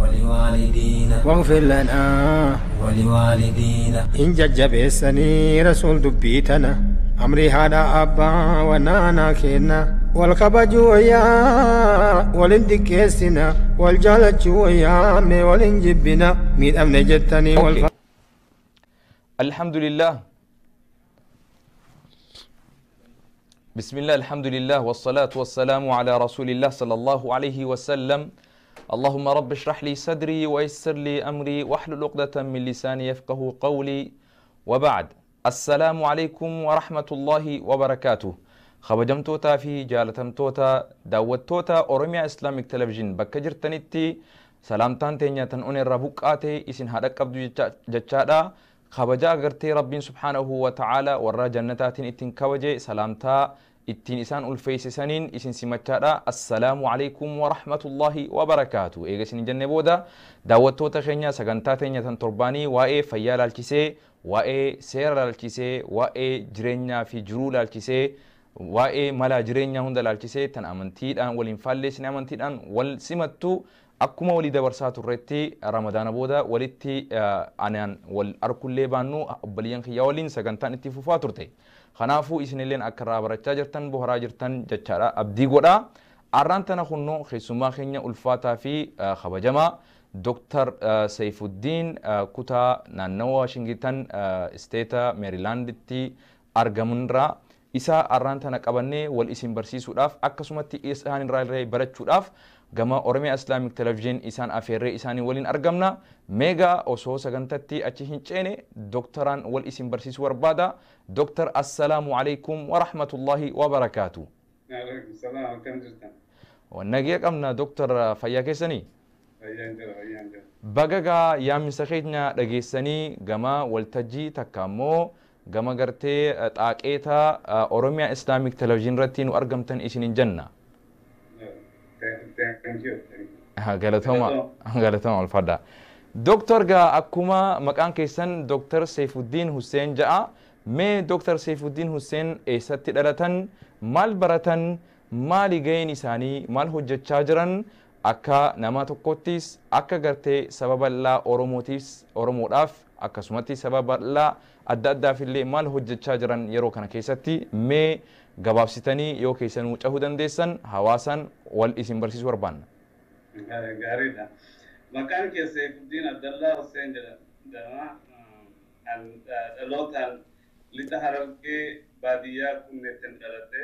ولوالدينا واغفر لنا ولوالدينا إن ججبسني رسول دبيتنا أمري هذا أبا ونانا كينا والكبجو يا ولندكيسنا والجالجو يا مي ولنجبنا ميد أمن جتني والف. الحمد لله. بسم الله، الحمد لله، والصلاة والسلام على رسول الله صلى الله عليه وسلم. اللهم رب اشرح لي صدري ويسر لي أمري واحلل عقدة من لساني يفقه قولي. وبعد، السلام عليكم ورحمة الله وبركاته. خبجمتوتا في جالتمتوتا داوتوتا أورميا إسلاميك تلفزيون بكجرتنتي سلامتان تينيا تنون الربوكاتي إسن هذا قبض جتشادا خبجا غرتي ربين سبحانه وتعالى ورا جنتاتين اتن كوجي سلامتا ittiin isaan ulfeessisaniin isin simachaadha. Assalaamu alaikum warahmatullahi wabarakaatu. Eega isin jenne booda daawwattoota keenya sagantaa teenya tan torbaanii waa'ee fayyaa laalchisee, waa'ee seera laalchisee, waa'ee jireenyaa fi jiruu laalchisee, waa'ee mala jireenyaa hunda laalchisee tan amantiidhaan waliin faalleessine amantiidhaan wal simattu akkuma walii dabarsaa turretti ramadaana booda walitti anaan wal arkullee baannu obboleeyyan kiyyaa waliin sagantaan itti fufaa turte. Kanaafuu isinilleen akka irraa barachaa jirtan boharaa jirtan jechaadha abdii godha. Arraan tana kunnoo keessummaa keenya ulfaataa fi kabajamaa Dr. Saifuddin kutaa naannawa Waashingitan isteeta Meerilaanditti argamunirraa isa arraan tana qabannee wal isin barsiisuudhaaf akkasumatti isaan irraa illee barachuudhaaf gama Oromiyaa Islaamik Television isaan afeerree isaanii waliin argamna. Meegaa osoo sagantatti achi hin ceene doktoraan wal isin barsiisuu barbaada. Doktor, assalaamu alaikum wa rahmatullahi wa barakaatu. Alaikum salaam, akkam jirtan? Nagee qabna doktor, fayyaa keessanii? Fayyaan jira, fayyaan jira. Bagagaa yaamisa keenya dhageessanii gama waltajjii takka ammoo gama gartee xaaqeeta Oromiyaa Islaamik Television irratti nu argamtan isinin jenna. Thank you. Galatoma, galatoma, ulfaadha. Doktor gaa akkuma maqaan keessan Doktor Saifuddin Hussein ja'a. Mee Doktor Saifuddin Hussein eessatti dhalatan, maal baratan, maali gaheen isaanii, maal hojjechaa jiran, akka nama tokkottis akka gartee saba bal'aa Oromootiif, Oromoodhaaf akkasumatti saba bal'aa adda addaaf illee maal hojjechaa jiran yeroo kana keessatti mee gabaabsitanii yoo keessanuu cahuu dandeessan hawaasaan wal isin barsiisuu barbaanna. Gaariidha. Maqaan kee Saifuddin Abdallaa Hussein jedhama. Dhalootaan lixa Harargee baadiyyaa Qunneetti dhaladhe.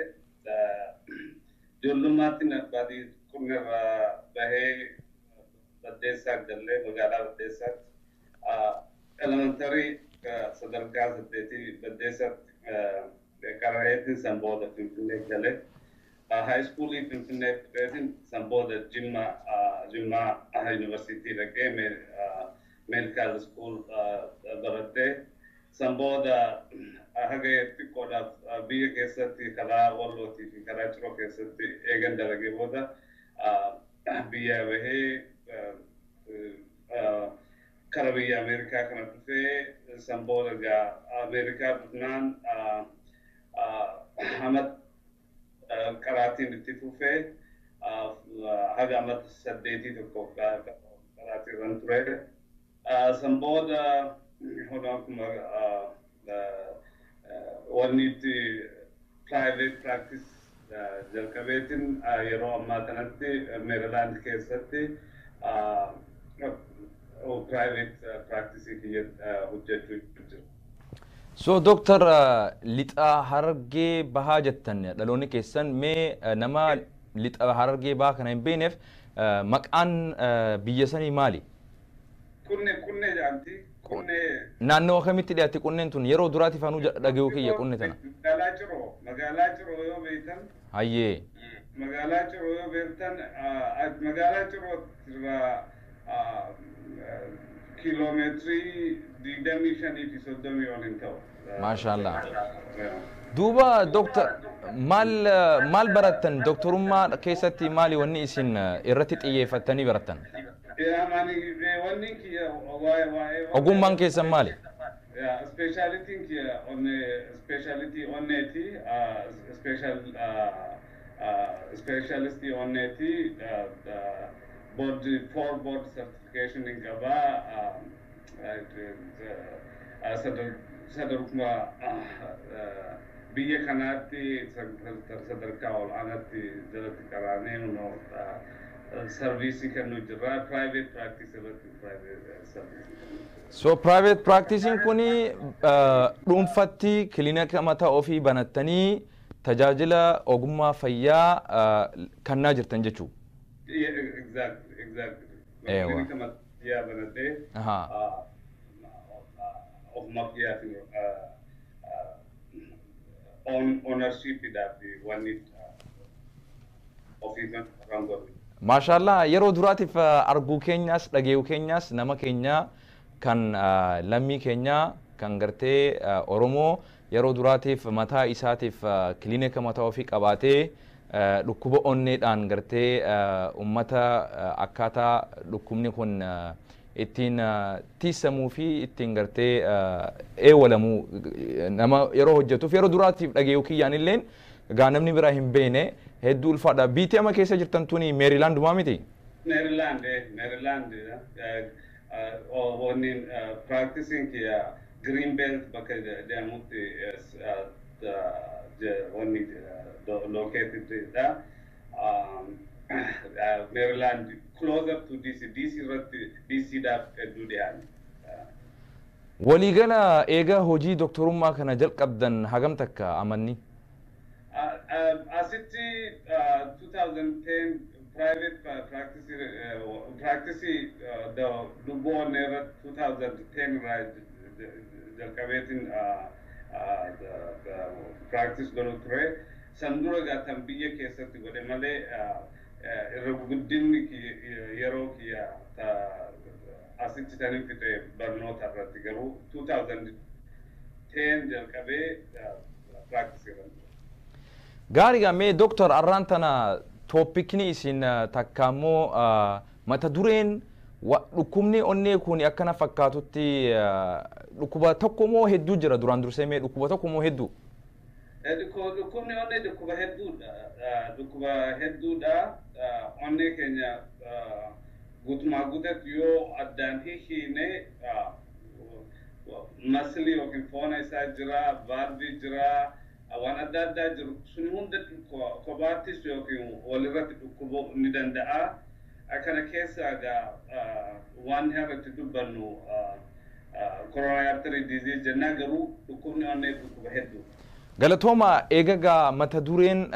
Ijoollummaatti baadiyyaa Qunneerraa bahee Baddeessaa gallee magaalaa Baddeessaatti. Elementary sadarkaa saddeetii Baddeessaatti qarareetiin san booda Finfinnee galee. High schoolii Finfinnee fixeetiin san booda Jimmaa Yuunivarsiitii dhaqee medical school baradhee san booda haga xiqqoodhaaf biyya keessatti karaa Wallootii fi karaa Ciroo keessatti eegan dalagee booda biyya bahee kara biyya Ameerikaa kana dhufee san booda gaa Ameerikaa dhufnaan hamad qaraatiin itti fufee haga amata 8 tokko qaraatii irran ture. San booda akkuma wanni itti private practice jalqabeetiin yeroo ammaa kanatti Maryland keessatti private practice kiyya hojjechuu jira. So Doktor, lixa Harargee bahaa jettan dhaloonni keessan, mee nama lixa Harargee bahaa kana hin beekneef maqaan biyya sanii maali? Kunne, Kunne jedhamti. Kunne. Naannoo kamitti dhiyaatti Qunneen tun? Yeroo duraatiif anuu dhaga'uu kiyya Qunne tana. Magaalaa Ciroo, magaalaa Ciroo yoo beektan. Hayyee. Magaalaa Ciroo yoo beektan, magaalaa Ciroo irraa kiiloomeetirii 25 fi 30 ol hin ta'u. Maashaallah. Duuba doktor, maal maal barattan? Doktorummaa keessatti maali wanni isin irratti xiyyeeffattanii barattan? Wanni kiyya waa'ee Ogummaan keessan maali? Speciality kiyya onne, speciality onneeti, specialistii onneeti. Board four board certification hin qabaa. Sadarkuma biyya kanaatti sadarkaa ol aanaatti jalatti qaraanee hunoo service kennuu jirra, private practice irratti private service. So private practicing kuni dhuunfatti kilinika mataa ofii banattanii tajaajila ogummaa fayyaa kennaa jirtan jechuudha. Yeah, exactly. Ewa. Kilinika mataa banadhee ofuma kiyyaatiin ownership dhaaf wanni ofii kan godhu. Maashaallah, yeroo duraatiif arguu keenyaas dhageeyuu keenyaas, nama keenya kan lammii keenya kan gartee Oromoo yeroo duraatiif mataa isaatiif kilinika mataa ofii qabaatee dhukkuba onneedhaan gartee ummata akkaataa dhukkubni kun ittiin tiisamuu fi ittiin gartee eewwalamu nama yeroo hojjetuuf yeroo duraatiif dhageeyuu kiyyaan illeen gaa namni biraa hin beene hedduu ulfaadha. Biitii amma keessa jirtan tuni Meerilaand maa miti? Maryland, Maryland, wanni practicing kiyya Greenbelt bakka jedhamutti wanni located dha. Maryland, closer to DC, DC irratti, DC dhaaf hedduu dhiyaane. Waliigala eega hojii doktorummaa kana jalqabdan hagam takka amanni? Asitti 2010 private practice lubbuu onnee irratti 2010 irraa jalqabeetiin practice godhu ture. San dura gaatan biyya keessatti godhe malee irra guddinni yeroo kiyya asitti sanin fixe barnoota irratti, garuu 2010 jalqabee practice irratti. Gaarii, mee doktor, arraan tana topicni isin takka immoo mata dureen dhukkubni onnee kun akkana fakkaatutti dhukkuba tokko moo hedduu jira? Duraan dursee mee dhukkuba tokko moo hedduu? Dhukkubni onnee dhukkuba hedduudha. Dhukkuba hedduudha. Onnee keenya guutumaa guututti yoo addaan hiikne muscle yookiin foona isaa jira, valve jira, waan adda addaa jiru. Suni hunda kophaattis yookiin walirratti dhukkubuu ni danda'a. Kana keessa egaa waan irratti dubbannu coronary artery disease jennaa, garuu dhukkubni onnee dhukkuba hedduu. Galatooma. Eegagaa mata dureen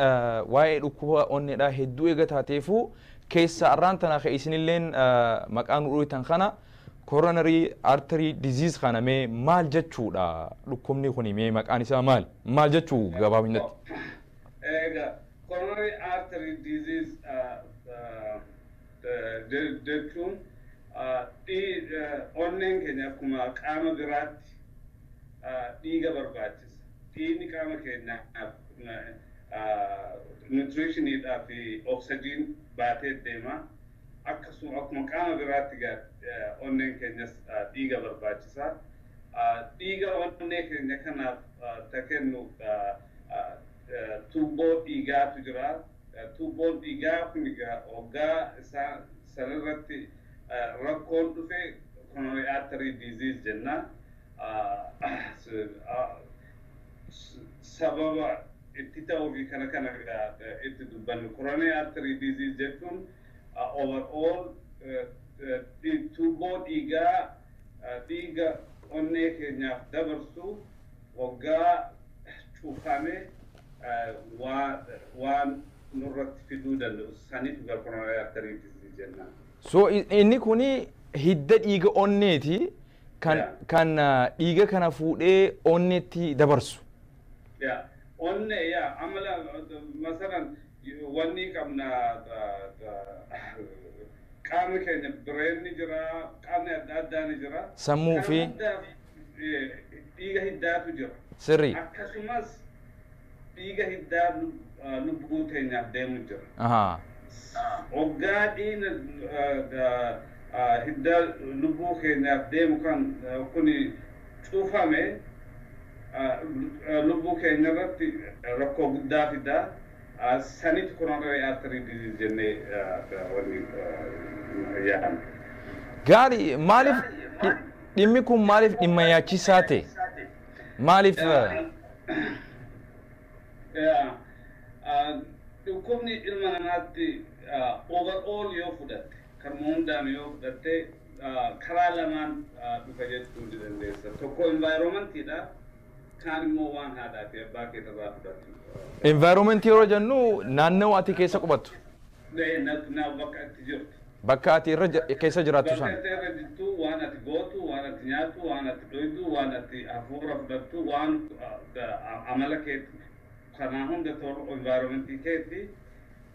waa'ee dhukkuba onneedhaa hedduu eega taateefu keessa arraan tana ka isinilleen maqaa nu dhooytan kana coronary artery disease kana mee maal jechuudha? Dhukkubni kun mee maqaan isaa maal maal jechuu gabaabinatti? Egaa coronary artery disease jechuun onneen keenya akkuma qaama biraatti dhiiga barbaachisa. Dhiigni qaama keenyaaf nutritioniidhaa fi oxygen baatee deema. Akkasuma akkuma qaama biraatti onneen keenyas dhiiga barbaachisa. Dhiiga onnee keenya kanaaf ta kennu tuubboo dhiigaatu jira. Tuubboon dhiigaa kun egaa hoggaa isaa sanarratti rakkoon dhufe coronary artery disease jenna. Sababa itti ta'uu fi kana itti dubbannu, coronary artery disease jechuun overall tuubboo dhiigaa dhiiga onnee keenyaaf dabarsu waggaa cufame waan nurratti fiduu danda'u saniif gara coronary artery disease jenna. So inni kuni hidda dhiiga onneeti kan kan dhiiga kana fuudhee onneetti dabarsu. Yeah. Onne, yeah, amala masalan wanni qabna, qaamni keenya bireenni jira, qaamni adda addaa ni jira. Sammuu fi dhiiga hiddaatu jira. Sirrii. Akkasumas dhiiga hiddaa lubbuu teenyaaf deemu jira. Hoggaa dhiigni hiddaa lubbuu keenyaaf deemu kan kuni cufame lubbuu keenya irratti rakkoo guddaa fida. Sanitti coronary artery disease jennee wanni yaadna. Gaarii, maaliif dhimmi kun maaliif dhimma yaachisaa ta'e? Maaliif? Dhukkubni ilma namaatti overall yoo fudhatte, karuma hundaan yoo fudhatte, karaa lamaan dhufa jechuu ni dandeessa. Tokko environmentiidha. Kaan immoo waan haadhaa fi abbaa kee irraa fudhattu. Environment yeroo jennu naannoo ati keessa qubattu. Bakka itti jirtu. Bakka ati irra keessa jiraattu sana. Bakka irra jirtu, waan ati gootu, waan ati nyaattu, waan ati dhugdu, waan ati hafuura fudhattu, waan amala keetti kanaa hunda toora environmentii keetti.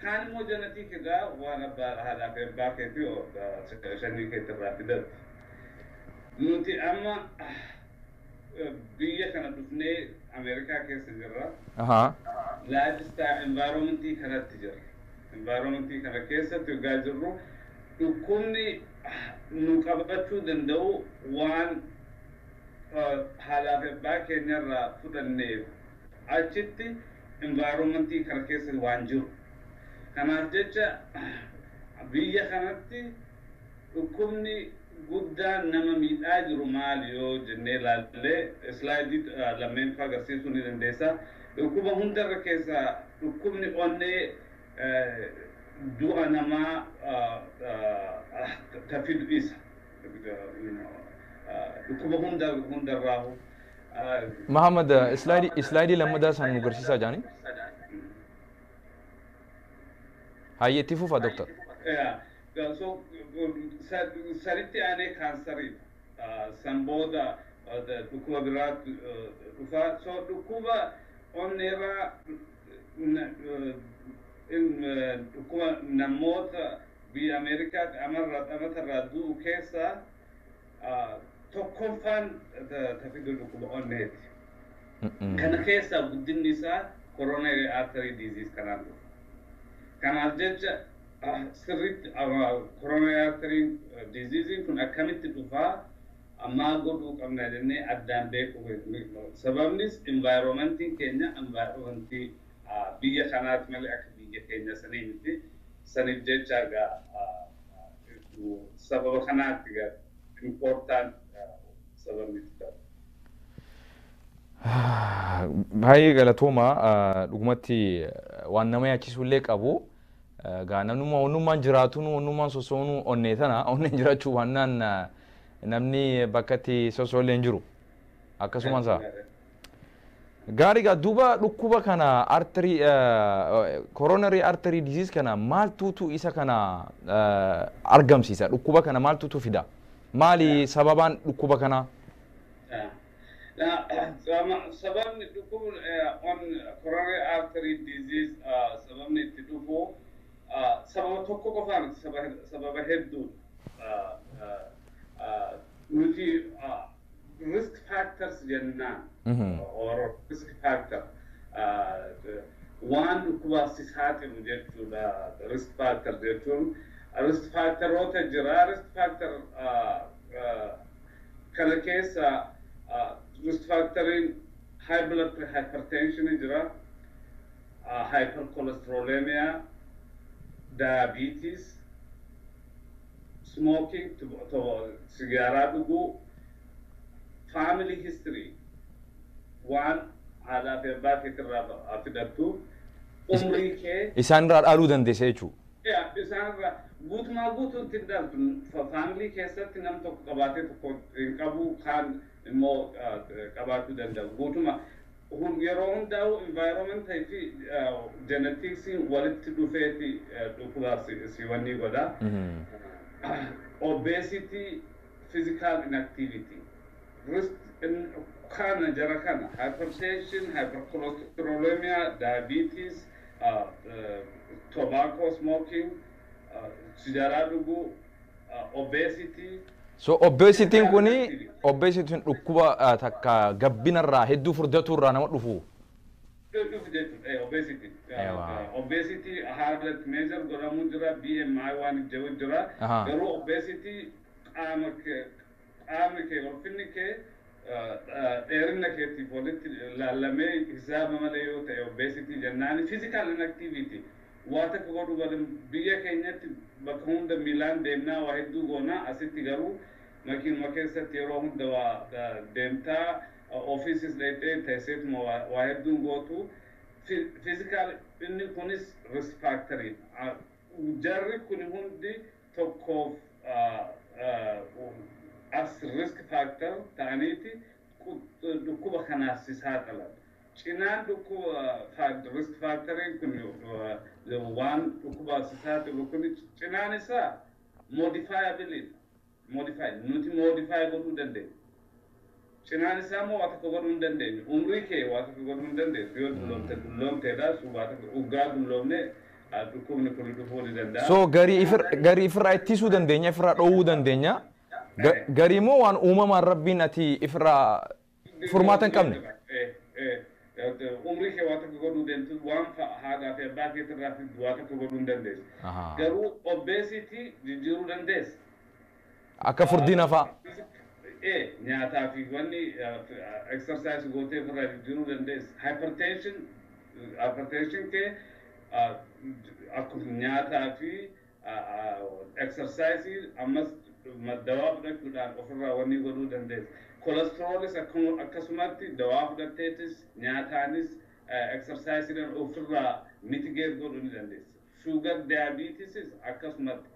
Kaan immoo genetic irraa, waan abbaa haadhaa fi abbaa keetti sanyii keetti irraa fidattu. Nuti amma biyya kana dhufnee Ameerikaa keessa jirra. Lifestyle environmentii kanatti jirra. Environmentii kana keessatti yoggaa jirru, dhukkubni nu qabachuu danda'u waan haadhaa fi abbaa keenyarraa fudhanneef achitti environmentii kana keessa waan jiru. Kanaaf jecha biyya kanatti dhukkubni guddaan nama miidhaa jiru maali yoo jennee ilaallee, slide lammeeffaa agarsiisuu ni dandeessa. Dhukkuba hundarra keessaa dhukkubni onnee du'a namaa tafidu isa. Dhukkuba hundarraahu. Mahamad, slide lammadaa isaan nu agarsiisaa jaani. Hayyee, itti fufa, doktor. So sanitti aanee kaansariidha. San booda dhukkuba biraatu dhufa. So dhukkuba onneerraa dhukkuba namoota biyya Ameerikaatti amatarraa du'u keessaa tokkoffaan tafidu dhukkuba onneeti. Kana keessaa guddinni isaa coronary artery disease kanaan dhufa. Kanaaf jecha sirriitti coronary artery disease kun akkamitti dhufaa, maal godhuu qabna jennee addaan beekuu. Sababnis environmentiin keenya environmentii biyya kanaati malee akka biyya keenya sanii miti. Saniif jecha egaa sababa kanaatti egaa important sababni itti ta'u. Baay'ee galatooma, dhugumatti waan nama yaachisuu illee qabu. Gaa namnummaa onnummaan jiraatuun onnummaan sosoonuu onnee tana onneen jiraachuu waannaan namni bakka itti sosoolee hin jiru. Akkasumas gaarii gaa duuba dhukkuba kana artery coronary artery disease kana maaltuutu isa kana argamsiisa? Dhukkuba kana maaltuutu fida? Maali sababaan dhukkuba kanaa? Sababni dhukkuba on coronary artery disease sababni itti dhufu sababa tokko qofaan, sababa hedduudha. Nuti risk factors jennaan or risk factor waan dhukkubaaf si saaxilu jechuudha. Risk factor jechuun risk factoroota jira. Risk factor kana keessa risk factoriin high blood hypertension jira, hypercholesterolemia, diabetes, smoking, sigaaraa dhuguu, family history, waan haadhaa fi abbaa keetirraa fidattu, umrii kee. Isaan irraa dhaaluu dandeessa jechuudha. Isaan irraa guutumaa guutuutti hin dhaltu. Family keessatti nam tokko qabaatee tokko hin qabu, kaan immoo qabaachuu danda'u. Guutuma yeroo hundaa'u environment fi genetics walitti dhufeeti dhukkubaaf si wanni godha. Obesity, physical inactivity. Risk kana jara kana hypertension, hypercholesterolemia, diabetes, tobacco smoking, sigaaraa dhuguu, obesity. So obesityin kuni, obesityin dhukkuba takka gabbinarraa hedduu furdatuu nama dhufu. Dhufu jechuudha obesity. Obesity haalatti measure godhamuu jira, BMI waan jedhu jira. Garuu obesity qaama kee, qaamni kee, ulfinni kee Dheerina keetiif walitti laallamee hisaaba malee yoo ta'e obesity jennaani. Physical inactivity, waa takka godhuu badan. Biyya keenyatti bakka hunda miilaan deemnaa, waa hedduu goonaa. Asitti garuu makiinuma keessatti yeroo hunda waa deemtaa, ofiisis dheedhee teesseetuma waa hedduun gootu. Physical inni kunis risk factorii. Jarri kun hundi tokkoof as risk factor ta'aniiti dhukkuba kanaaf si saaxilan. Cinaan dhukkuba risk factoriin kun waan dhukkubaaf si saaxilu kun cinaan isaa modifiable, modify, nuti modify godhuu dandeenya. Cinaan isaa immoo waa tokko godhuu hin dandeenyu. Umrii kee waa tokko godhuu hin dandeessu. Yoo dulloomte dulloomteedha. Waa tokko uggaa dulloomne dhukkubni kun dhufuu ni danda'a. So garii ifirraa ittisuu dandeenya, ifirraa dhoowwuu dandeenya. Garii immoo waan uumamaan Rabbiin ati ifirraa furmaata hin qabne. Umrii kee waa tokko godhuu deemtu, waan haadhaa fi abbaa keetirraa fiddu waa tokko godhuu hin dandeessu. Garuu obesity jijjiiruu dandeessa. Akka furdina fa'a. Nyaataa fi wanni exercise gootee ofirraa jijjiiruu dandeessa. Hypertension kee akkuma nyaataa fi exercise, ammas dawaa fudhachuudhaan ofirraa wanni godhuu dandeessa. Cholesteroolis akkasumatti dawaa fudhatteetis, nyaataanis, exercise ofirraa mitigate godhuu ni dandeessa. Sugar diabetesis akkasumatti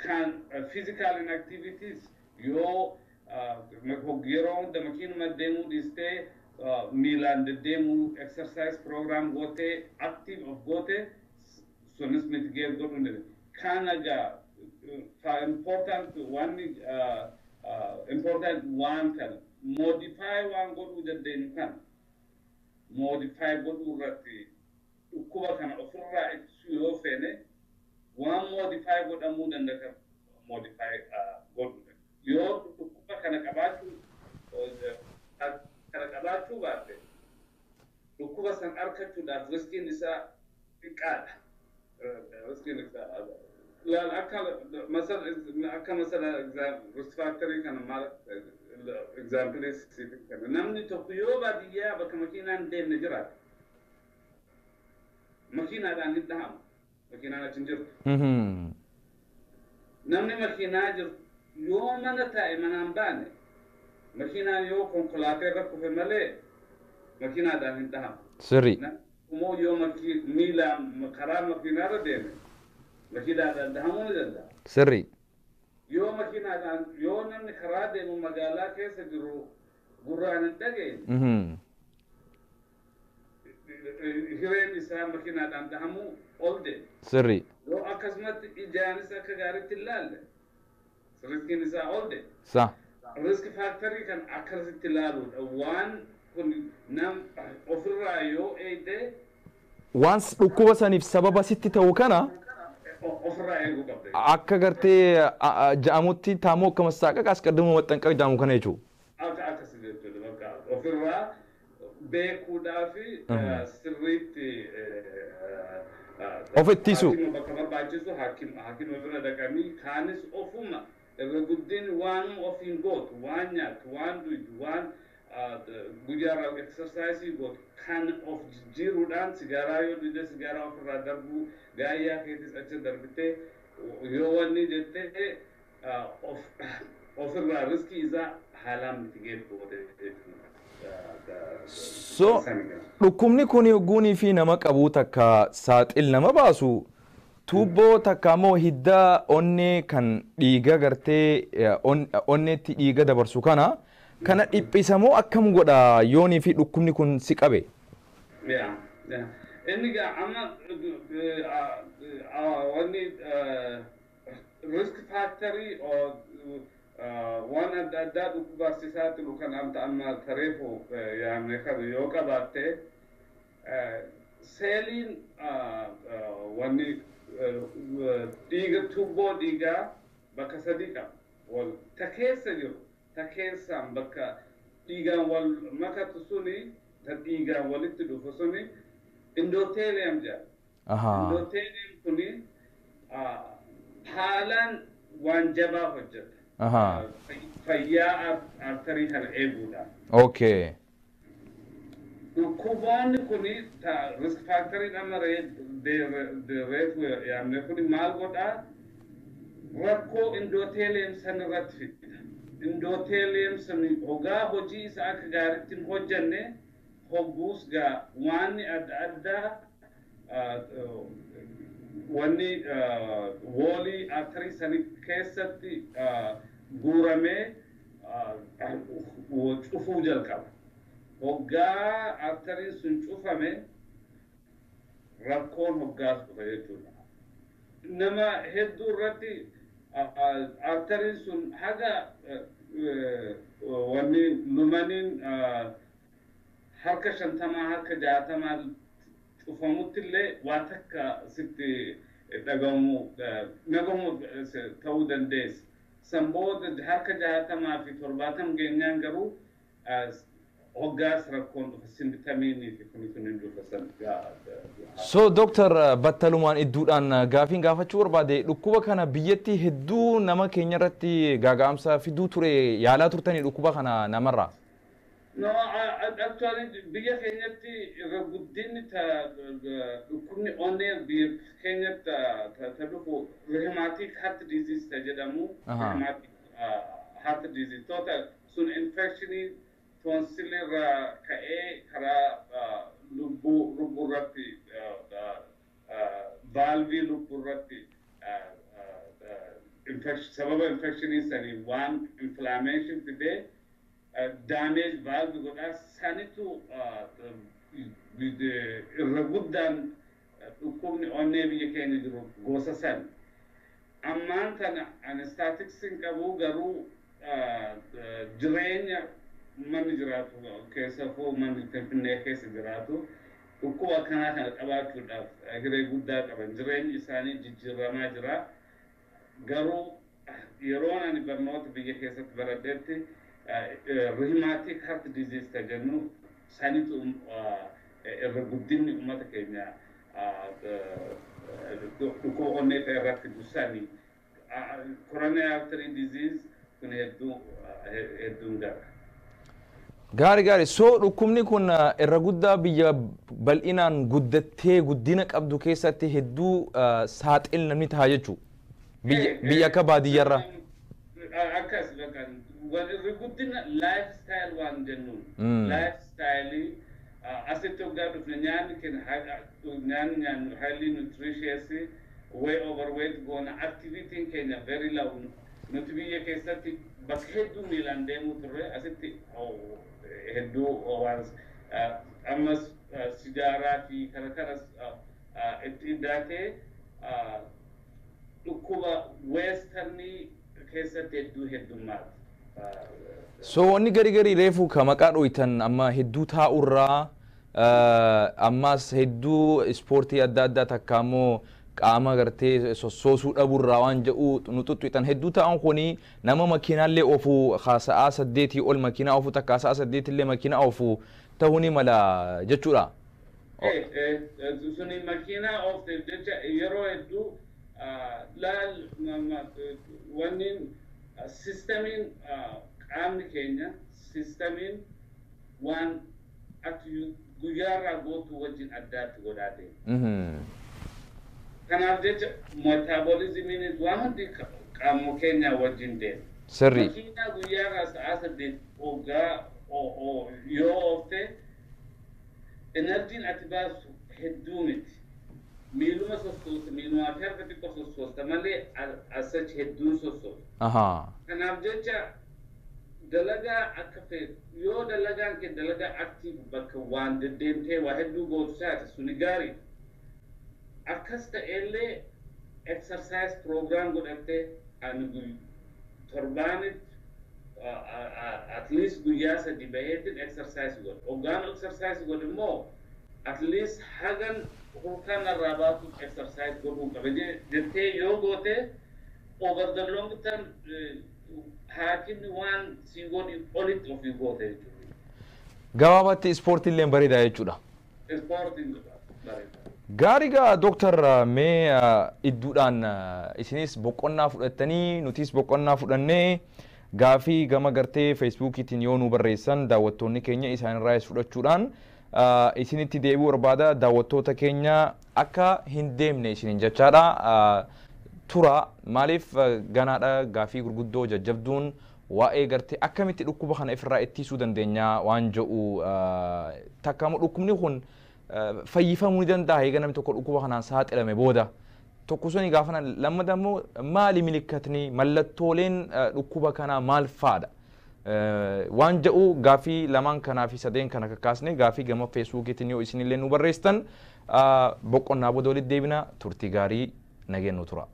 kan physical inactivities yoo yeroo hunda makiinuma deemuu dhiistee miilaan deddeemuu, exercise program gootee, active of gootee, sunis mitigate godhuu ni dandeessa. Kan egaa important, wanni important waan kana modify waan godhuu dandeenyu kana modify godhuu irratti, dhukkuba kana ofirraa ittisuu yoo feene, waan modify godhamuu danda'a modify godhuu. Yoo dhukkuba kana qabaachuu baatte, dhukkuba san argachuudhaaf riskiin isaa xiqqaadha. Riskiin isaa laal akka masala akka masala risk factorii kana maal example siif kenna. Namni tokko yoo baadiyyaa bakka makiinaan deemne jiraate, makiinaadhaan hin dhahamu, makiinaan achi hin jirtu. Namni makiinaa jiru yoo mana taa'e manaan baane, makiinaan yoo konkolaataa irra kufe malee makiinaadhaan hin dhahamu. Immoo yoo miilaan karaa makiinaarra deeme, makiinaadhaan dhahamuu ni danda'a. Yoo makiinaadhaan, yoo namni karaa deemu magaalaa keessa jiru gurraan hin dhageenye, hireen isaa makiinaadhaan dhahamuu ol deema. Yoo akkasumatti ijaanis akka gaariitti hin laalle, riskiin isaa ol deema. Risk factorii kan akkasitti ilaaluudha. Waan kun nam ofirraa yoo eegde Waan dhukkuba saniif sababa sitti ta'u kana ofirraa eeguu qabda. Akka gartee ja'amutti taamoo akka masaaqaq asqaddamu maxxanqaq ja'amu kana jechuudha. Akka akkasi jechuudha, bakka ofirraa beekuudhaa fi sirriitti Of ittisu. Hakima bakka barbaachisu hakima bira dhaqanii, kaanis ofuma irra guddin waan ofiin gootu, waan nyaattu, waan dhugdu, waan guyyaarraa exercise gootu kan of jijjiiruudhaan, sigaaraa yoo dhugde sigaaraa ofirraa darbuu, gaayyaa keetis achi darbitee yoo wanni jettee of ofirraa riskii isaa haalaan mitigate goote jechuudha. So dhukkubni kun hogguunii fi nama qabuu takka saaxil nama baasu, tuubboo takka immoo hidda onnee kan dhiiga gartee onneetti dhiiga dabarsu kana dhiphisamoo akkam godha yoonii fi dhukkubni kun si qabe? Yaa. Inni gaa amma wanni risk factorii waan adda addaa dhukkubaaf si saaxilu kan amta amma tareefu yaamne kana yoo qabaatte, seeliin wanni dhiiga, tuubboo dhiigaa bakka sadii qaba. Wal ta keessa jiru, ta keessaan bakka dhiigaan wal makatu suni, ta dhiigaan walitti dhufu suni endothelium jedhama. Endothelium kuni haalaan waan jabaa hojjeta. Fayyaa arterii kana eeguudha. Dhukkuboonni kuni risk factorii amma reefu yaamne kuni maal godhaa? Rakkoo endothelium san irratti fida. Endothelium san hogaa hojii isaa akka gaariitti hin hojjanne, hogguus gaa waan adda addaa, wanni wallii arterii sani keessatti guuramee cufuu jalqaba. Hoggaa arteriin sun cufame, rakkoon hoggaas dhufa jechuudha. Nama hedduu irratti arteriin sun haga wanni lumaniin harka 50, harka 60 cufamutti illee waa takka sitti dhagamu nagamu ta'uu dandeessa. San booda harka 60 fi 70 geenyaan garuu hoggaas rakkoon dhufa, symptomiinii fi kuni kun hin dhufa san. So Doctor, battalumaan idduudhaan gaafiin gaafachuu barbaade, dhukkuba kana biyyatti hedduu nama keenya irratti gaaga'amsa fiduu ture, yaalaa turtanii dhukkuba kana namarraa? No, actually biyya keenyatti irra guddinni dhukkubni onnee biyya keenyatti ta dhufu rheumatic heart disease ta jedhamu. Rheumatic heart disease toota sun infectionii tonsil irraa ka'ee karaa lubbuu irratti, valvii lubbuu irratti, sababa infectionii sanii waan inflammation fidee damage valve godhaa. Sanitu irra guddaan dhukkubni onnee biyya keenya jiru gosa san. Ammaan tana ani statistics qabu, garuu jireenya manni jiraatu keessafuu manni Finfinnee keessa jiraatu dhukkuba akkanaa kana qabaachuudhaaf hiree guddaa qaban. Jireenyi isaanii jijjiiramaa jira. Garuu yeroon ani barnoota biyya keessatti baradhetti rheumatic heart disease ta jennu sanitu irra guddinni uummata keenya dhukkuba onnee ta'e irratti dursanii. Coronary artery disease kun hedduu hedduun gara. Gaarii gaarii. So dhukkubni kun irra guddaa biyya bal'inaan guddattee guddina qabdu keessatti hedduu saaxil namni ta'a jechuudha. Biyya akka baadiyyaarraa. Akkas bakka irra guddina lifestyle waan jennuun. Lifestyle asitti hoggaa dhufne nyaanni keenya, nyaanni nyaannu highly nutritious, way overweight goona, activity keenya very low. Nuti biyya keessatti bakka hedduu miilaan deemuu turre, asitti hedduu waan ammas sigaaraa fi kana kanas itti iddaatee dhukkuba westernii keessatti hedduu heddummaata. So wanni gari gari reefu ka maqaa dhoytan amma hedduu taa'urraa, ammas hedduu ispoortii adda addaa takka ammoo qaama gartee sossoosuu dhabuurraa waan jedhu nu xuxxuxan, hedduu ta'an kuni nama makiinaallee oofu, sa'aa 8 ol makiinaa oofu, takka sa'a 8 illee makiinaa oofu ta'uu ni mala jechuudha. Suni makiinaa oofteef jecha yeroo hedduu laal, wanni systemiin qaamni keenya systemiin waan ati guyyaarraa gootu wajjin addaatti godhaa deema. Kanaaf jecha metabolismiinis waan hundi qaama keenya wajjin deema. Makiinaa guyyaarraa sa'aa 8 hoggaa yoo oofte, energyn ati baastu hedduu miti. Miiluma sossoosta, miilumaa fi harka xiqqoo sossoosta malee asachi hedduun sossoosta. Kanaaf jecha dalagaa akka feetu yoo dalagaan kee dalagaa active bakka waan deddeemtee waa hedduu gootu taate, suni gaarii. Akkas ta'ellee exercise program godhattee, ani torbaanitti at least guyyaa 3 baheetin exercise godha. Hoggaan exercise godhe immoo at least hagan hurkaan irraa baatu exercise godhuu qaba jettee yoo goote, over the long term haakimni waan si godhi olitti ofii goote jechuudha. Gabaabatti ispoortiin illee bareeda jechuudha. Ispoortiin bareeda. Gaarii gaa dooktar, mee idduudhaan isinis boqonnaa fudhattanii nutis boqonnaa fudhannee gaafii gama gartee feesbuukiitiin yoo nu barreessan daawwattoonni keenya isaanirraayis fudhachuudhaan isinitti deebi'uu barbaada. Daawwattoota keenya akka hin deemne isiniin jechaadha. Tura, maaliif ganaadha gaafii gurguddoo jajjabduun waa'ee gartee akkamitti dhukkuba kana ifirraa ittisuu dandeenya waan jedhu, takka dhukkubni kun fayyifamuu ni danda'a eega namni tokko dhukkuba kanaan saaxilame booda. Tokko suni gaafa, lammata immoo maali milikkatni, mallattooleen dhukkuba kanaa maal faadha? Waan jedhu gaafii lamaan kanaa fi sadeen kana kakkaasne gaafii gama feesbuukiitiin yoo isinillee nu barreessitan boqonnaa booda walitti deebina. Turtii gaarii, nageenyu tura.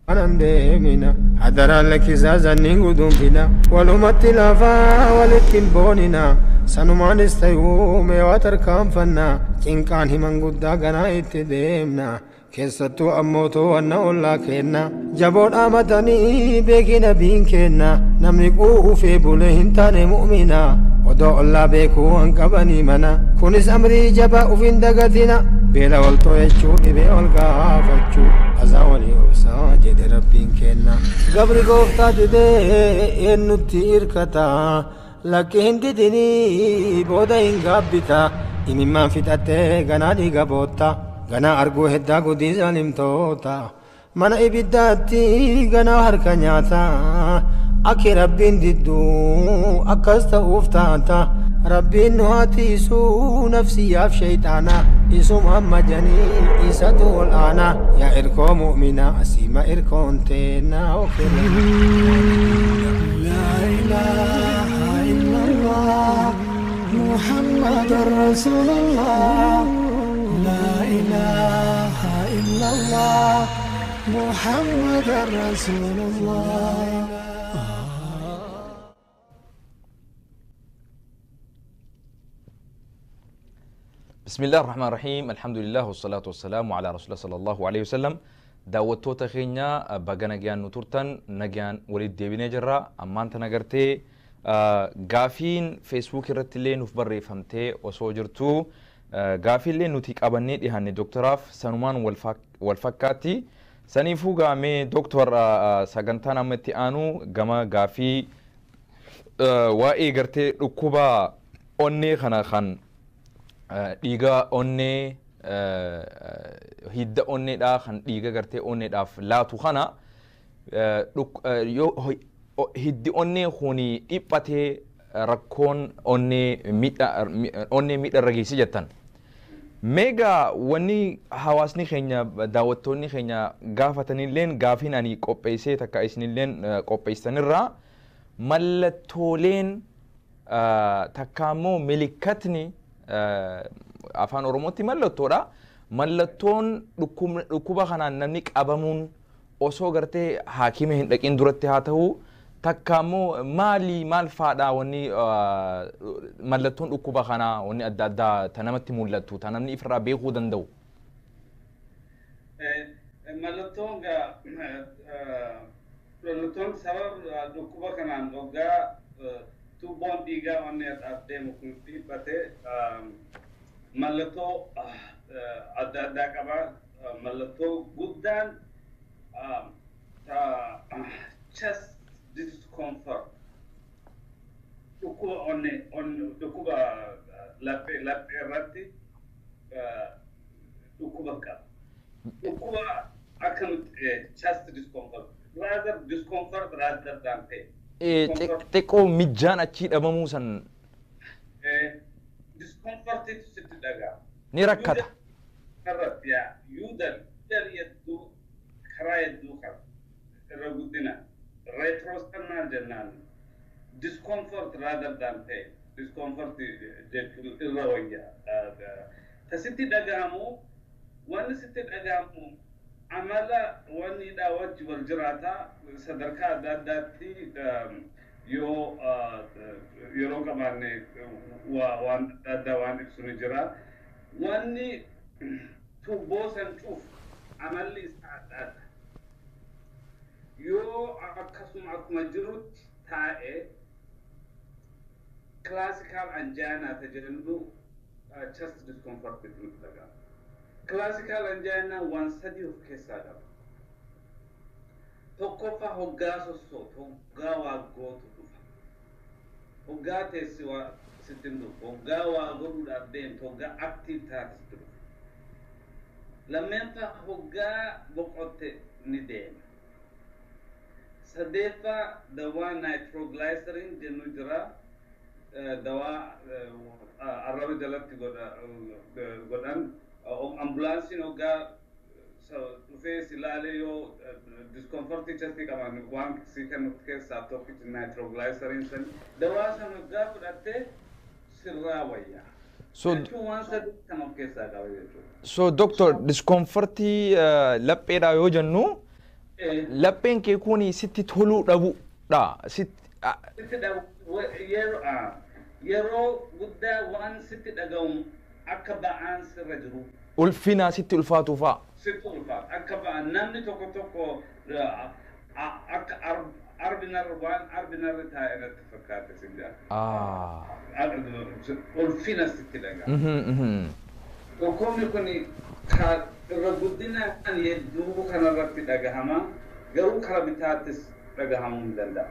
Kanan deemina hadaraan lakkisaa sanniin guduunfina, walumatti lafaa walitti hin boonina, sanumaanis ta'uu meewaa tarkaanfanna, cinqaan himan guddaa ganaa itti deemna. Keessattuu ammoo to'anna ollaa kenna jaboo dhaamatanii beekina biin kenna, namni quufee bulee hin taane mu'mina odoo ollaa beekuu han qabanii mana. Kunis amrii jabaa ufin dagatina, beela wal to'achuu, dhibee wal gaafachuu, azaa walii obsaa jedhe Rabbiin kenna. Gabri gooftaa didee eenyutti hirkata? Lakki hin didinii, booda hin gaabbita, imimmaan fixattee ganaa dhiiga bootta, ganaa arguu heddaa gudii zalimtoota, mana ibiddaatti ganaa harka nyaata. Akki Rabbiin didduu akkas ta'uuf taata. Rabbiin nu haa tiisuu nafsiyyaaf shayxaana, isuma amma janii isatu ol aana. Yaa irkoo mu'mina, asiima irkoon teennaa. لا إله إلا الله محمد رسول الله، لا إله إلا الله محمد رسول الله. بسم الله الرحمن الرحيم، الحمد لله والصلاة والسلام على رسول الله صلى الله عليه وسلم. Daawwattoota keenya, baga nagaan nu turtan, nagaan walitti deebinee jirra. Ammaan tana gartee gaafiin feesbuuk irratti illee nuuf barreeffamtee osoo jirtu, gaafiillee nuti qabannee dhiyaanne doktaraaf sanumaan wal fakkaatti. Saniifuu gaamee doktor, sagantaan amma itti aanu gama gaafii waa'ee gartee dhukkuba onnee kana kan dhiiga onnee, hidda onneedhaa kan dhiiga gartee onneedhaaf laatu kana, yoo hiddi onnee kuni dhiphatee rakkoon onnee miidha onnee miidha irra geessi jettan. Meegaa wanni hawaasni keenya, daawwattoonni keenya gaafatanilleen, gaafiin ani qopheessee takka isinilleen qopheessanirraa, mallattooleen takka immoo milikkatni, afaan Oromootti mallattoodha. Mallattoon dhukkuba kanaan namni qabamuun osoo gartee haakima hin dhaqin duratti haa ta'u, takka immoo maali, maal faadha wanni mallattoon dhukkuba kanaa, wanni adda addaa ta namatti mul'attu, ta namni ifirraa beekuu danda'u? Mallattoon gaa, mallattoon sababa dhukkuba kanaan hoggaa tuubboon dhiigaa onneedhaaf deemu kun dhiphate mallattoo adda addaa qaba. Mallattoo guddaan chest discomfort, dhukkuba onnee, dhukkuba laphee irratti dhukkuba qaba. Dhukkuba akkamitti chest discomfort, rather discomfort rather than pain. Xiqqoo mijjaan achii dhabamuu san. Discomfortitu sitti dhaga'ama. Ni rakkata. Irratti yaa yuudal yuudal hedduu karaa hedduu qaba. Irra guddina retrosternal jennaan discomfort rather than pain. Discomfort jechuun irra wayya. Ta sitti dhaga'amu, wanni sitti dhaga'amu amala wanni hidhaa wajji wal jiraata. Sadarkaa adda addaatti yoo yeroo qabaanne waan adda addaa waan ibsu ni jira. Wanni tuubboo san cuuf amalli isaa adda adda. Yoo akkasuma akkuma jirutti taa'e classical angina ta jedhamtu chest discomfort nutti dhaga'ama. Classical angina waan sadii of keessaa qaba. Tokkoffaa, hoggaa sossootu, hoggaa waa gootu dhufa. Hoggaa teessi waa sitti hin dhufu. Hoggaa waa godhuudhaaf deemtu, hoggaa active taate sitti dhufa. Lammeeffaa, hoggaa boqotte ni deema. Sadeeffaa, dawaa nitroglycerin jennu jira. Dawaa arraba jalatti godhan. Ambulaansiin hoggaa dhufee si ilaalee yoo discomfortii chestii qaban waan si kennu keessaa tokkichi nitroglycerin san, dawaa san hoggaa fudhattee sirraa wayyaa. So Jechuun waan sadii kan of keessaa qaba jechuudha. So doctor, discomfortii lapheedha yoo jennu, lapheen kee kun sitti toluu dhabuudha. Sitti Sitti dhabu yeroo guddaa waan sitti dhaga'u akka ba'aan sirra jiru. Ulfina sitti ulfaatu fa'a. Sitti ulfaatu akka ba'aan, namni tokko tokko akka arbinarra waan arbinarra taa'e natti fakkaate sin jedha. Ulfina sitti dhaga'a. Dhukkubni kun irra guddinaan hedduu kanarratti dhagahama, garuu karaa bitaattis dhagahamuu ni danda'a.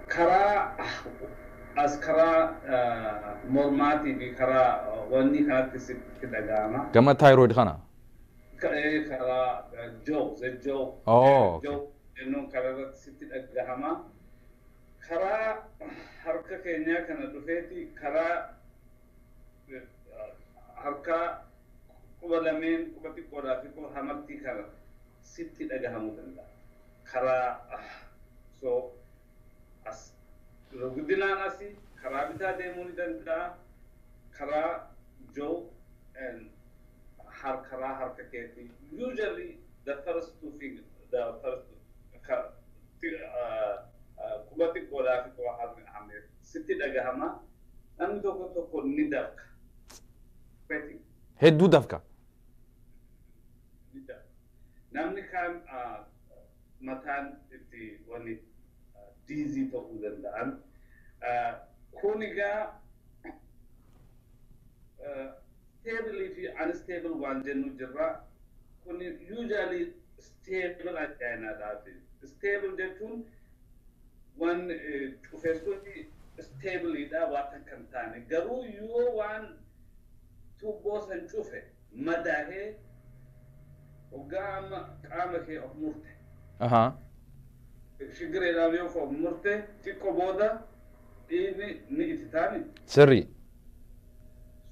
Karaa as karaa mormaatii fi karaa wanni kanatti sitti dhagahama. Gama thyroid kana. Karaa jaw, the jaw. Oh, okay. Jaw jennuun kanarratti sitti dhagahama. Karaa harka keenyaa kana dhufeeti karaa harka quba lameen, quba xiqqoodhaa fi quba hamartii kana sitti dhagahamuu danda'a. Karaa so as guddinaan asii karaa bitaa deemuu ni danda'a. Karaa jaw and karaa harka keetii. Usually the first two finger, the first quba xiqqoodhaa fi quba hamee sitti dhagahama. Namni tokko tokko ni dafka. Sweating. Hedduu dafka. Ni dafka. Namni kaan mataan itti wanni dizzy ta'uu danda'an. Kun egaa stable fi unstable waan jennu jirra. Kun usually stable anginaadhaati. Stable jechuun waan cufe suni stableidha, waan takka hin taane. Garuu yoo waan tuubboo san cufe madaahee, hoggaa amma qaama kee of murte, shigireedhaan yoo of murte, xiqqoo booda dhiigni ni ititaani. Sirrii.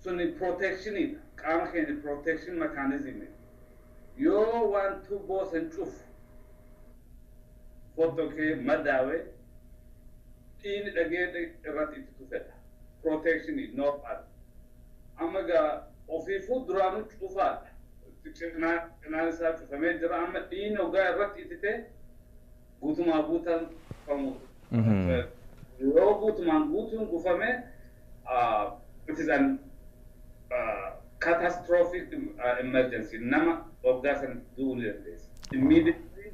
Suni protectionidha. Qaama keenya protection mechanism. Yoo waan tuubboo san cufu fottokee madaawe, dhiigni dhagee irratti ittitu fedha. Protection normal. Amma gaa ofiifuu duraanuu cufaadha. Cinaan isaa cufamee jira. Amma dhiigni hoggaa irratti ittite guutumaa guutan cufamu. Yoo guutumaan guutuun gufame, it is an catastrophic emergency. Nama waggaa san du'uu ni dandeessa. Immediately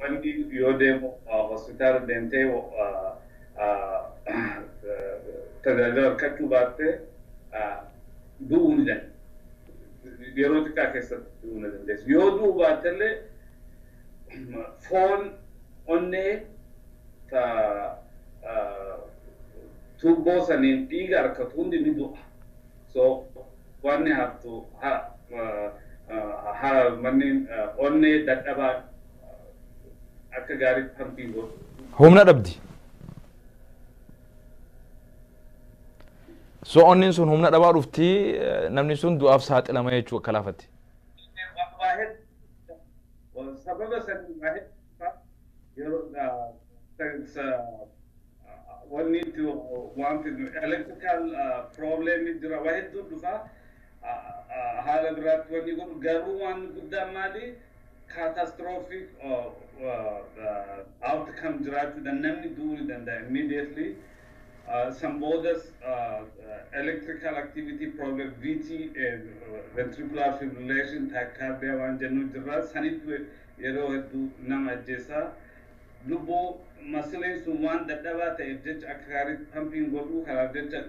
wanni yoo deemu hospitaala deemtee tajaajila argachuu baatte du'uu ni dandeessa. Yeroo xiqqaa keessatti du'uu ni dandeessa. Yoo du'uu baattellee foon onnee ta tuubboo saniin dhiiga argatu hundi ni du'a. So wanni haftu manni onnee dadhabaa akka gaariitti pumpii godhu. Humna dhabdi. So onneen sun humna dhabaa dhufti, namni sun du'aaf saaxilama jechuu akka laafatti. Waa hedduu sababa sanii, waa hedduu yeroo wanni itti wanti electrical problem jira, waa hedduu dhufa, haala biraatti wanni godhu. Garuu waan guddaan maali, catastrophic outcome jiraachuu, namni du'uu ni danda'a immediately. San boodas electrical activity problem, VT, ventricular fibrillation, tachycardia waan jennu jira, sanitti yeroo hedduu nama ajjeesaa. Lubbuu muscleiin sun waan dadhabaa ta'eef jecha akka gaariitti pumping godhuu, kanaaf jecha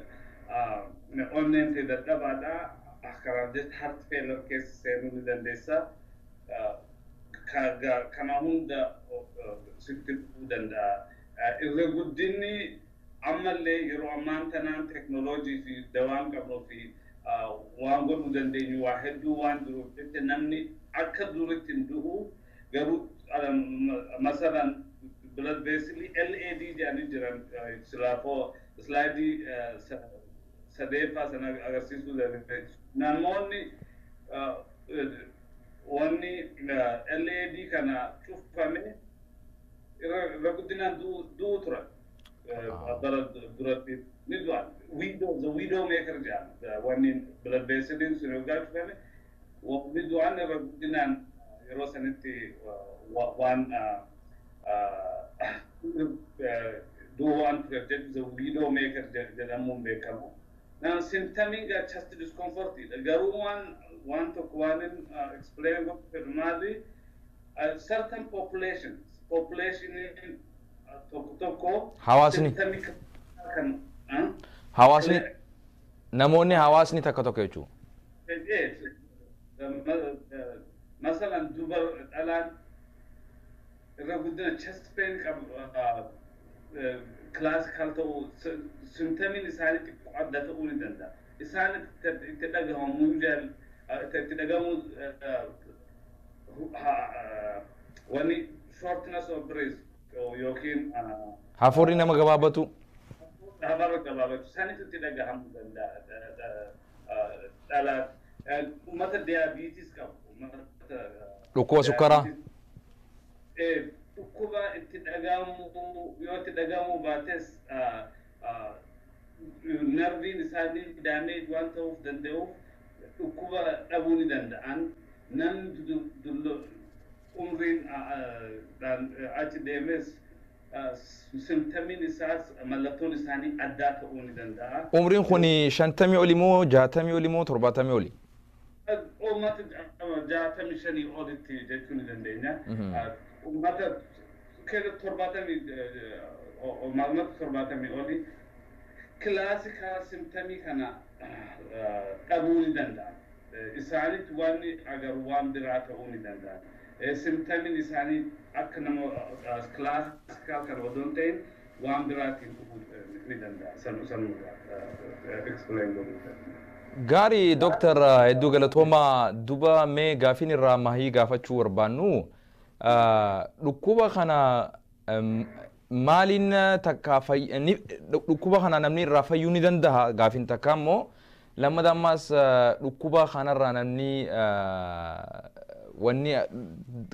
onneen ta'e dadhabaadha. Kanaaf jecha heart failure keessa seenuu ni dandeessa. Kana hunda sitti dhufuu danda'a. Irra guddinni ammallee yeroo ammaan tanaan teknooloojii fi dawaan qabnuu fi waan godhuu dandeenyu waa hedduu waan jiruuf jecha namni akka duritti hin du'u. Garuu masalan blood vessel LAD jedhanii jiran, silaafoo slide sadeeffaa sana agarsiisuu dandeessu. Namoonni wanni LAD kana cufame irra guddinaan du'u turan. Bara duratti ni du'an. Widow, the widow maker jedhama. Wanni blood vesseliin sun yoggaa cufame ni du'an irra guddinaan yeroo sanitti waan du'u waan tureef jechu the widow maker jedhamuun beekama. Now symptomiin gaa chest discomfort garuu waan tokko waan explain godhu fedhu maali, certain population tokko tokko Hawaasni. symptomii kan Hawaasni, namoonni, hawaasni takka tokko jechuudha. Masalan dubar dhalaan irra guddina chest pain qabu classical ta'uu, symptomiin isaanii xiqqoo adda ta'uu ni danda'a. Isaan itti dhagahamuu itti dhagahamuu wanni shortness of breath yookiin Hafuurri nama gabaabatu. Hafuura gabaabatu sanitu itti dhagahamuu danda'a. Dhalaa uummata diabetes qabu, uummata Dhukkuba sukkaraa. Dhukkuba itti dhagahamu yoo itti dhagahamuu baates nerviin isaanii damage waan ta'uuf danda'uuf dhukkuba dhabuu ni danda'an. Namni umriin achi deemes symptomiin isaas mallattoon isaanii addaa ta'uu ni danda'a. Umriin kun 50 oli moo 60 oli moo 70 oli? Uummata 65 olitti jechuu ni dandeenya. Uummata keessa 70, uummata 70 oli classical symptomii kana dhabuu ni danda'a. Isaanitti wanni agaru waan biraa ta'uu ni danda'a. Symptomiin isaanii akka nama classical kana odoo hin ta'in waan biraatiin dhufuu ni danda'a. Sanurraa explain godhuu danda'a. Gaarii dooktar, hedduu galatoomaa. Duba mee gaafiin irraa mahii gaafachuu barbaannu, dhukkuba kana maaliin takka dhukkuba kana namni irraa fayyuu ni danda'a gaafiin takka immoo, lammata ammaas dhukkuba kanarraa namni wanni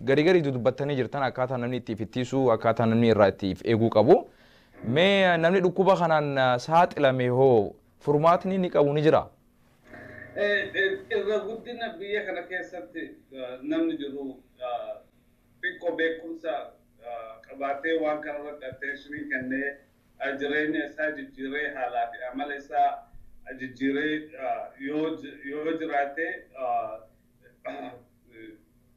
garii garii dubbattanii jirtan, akkaataa namni itti ittisuu, akkaataa namni irraa itti eeguu qabu. Mee namni dhukkuba kanaan saaxilame hoo furmaatni inni qabu ni jira? Irra guddina biyya kana keessatti namni jiru xiqqoo beekumsa qabaatee waan kanarratti attentionii kennee jireenya isaa jijjiiree, haalaa fi amala isaa jijjiiree yoo jiraate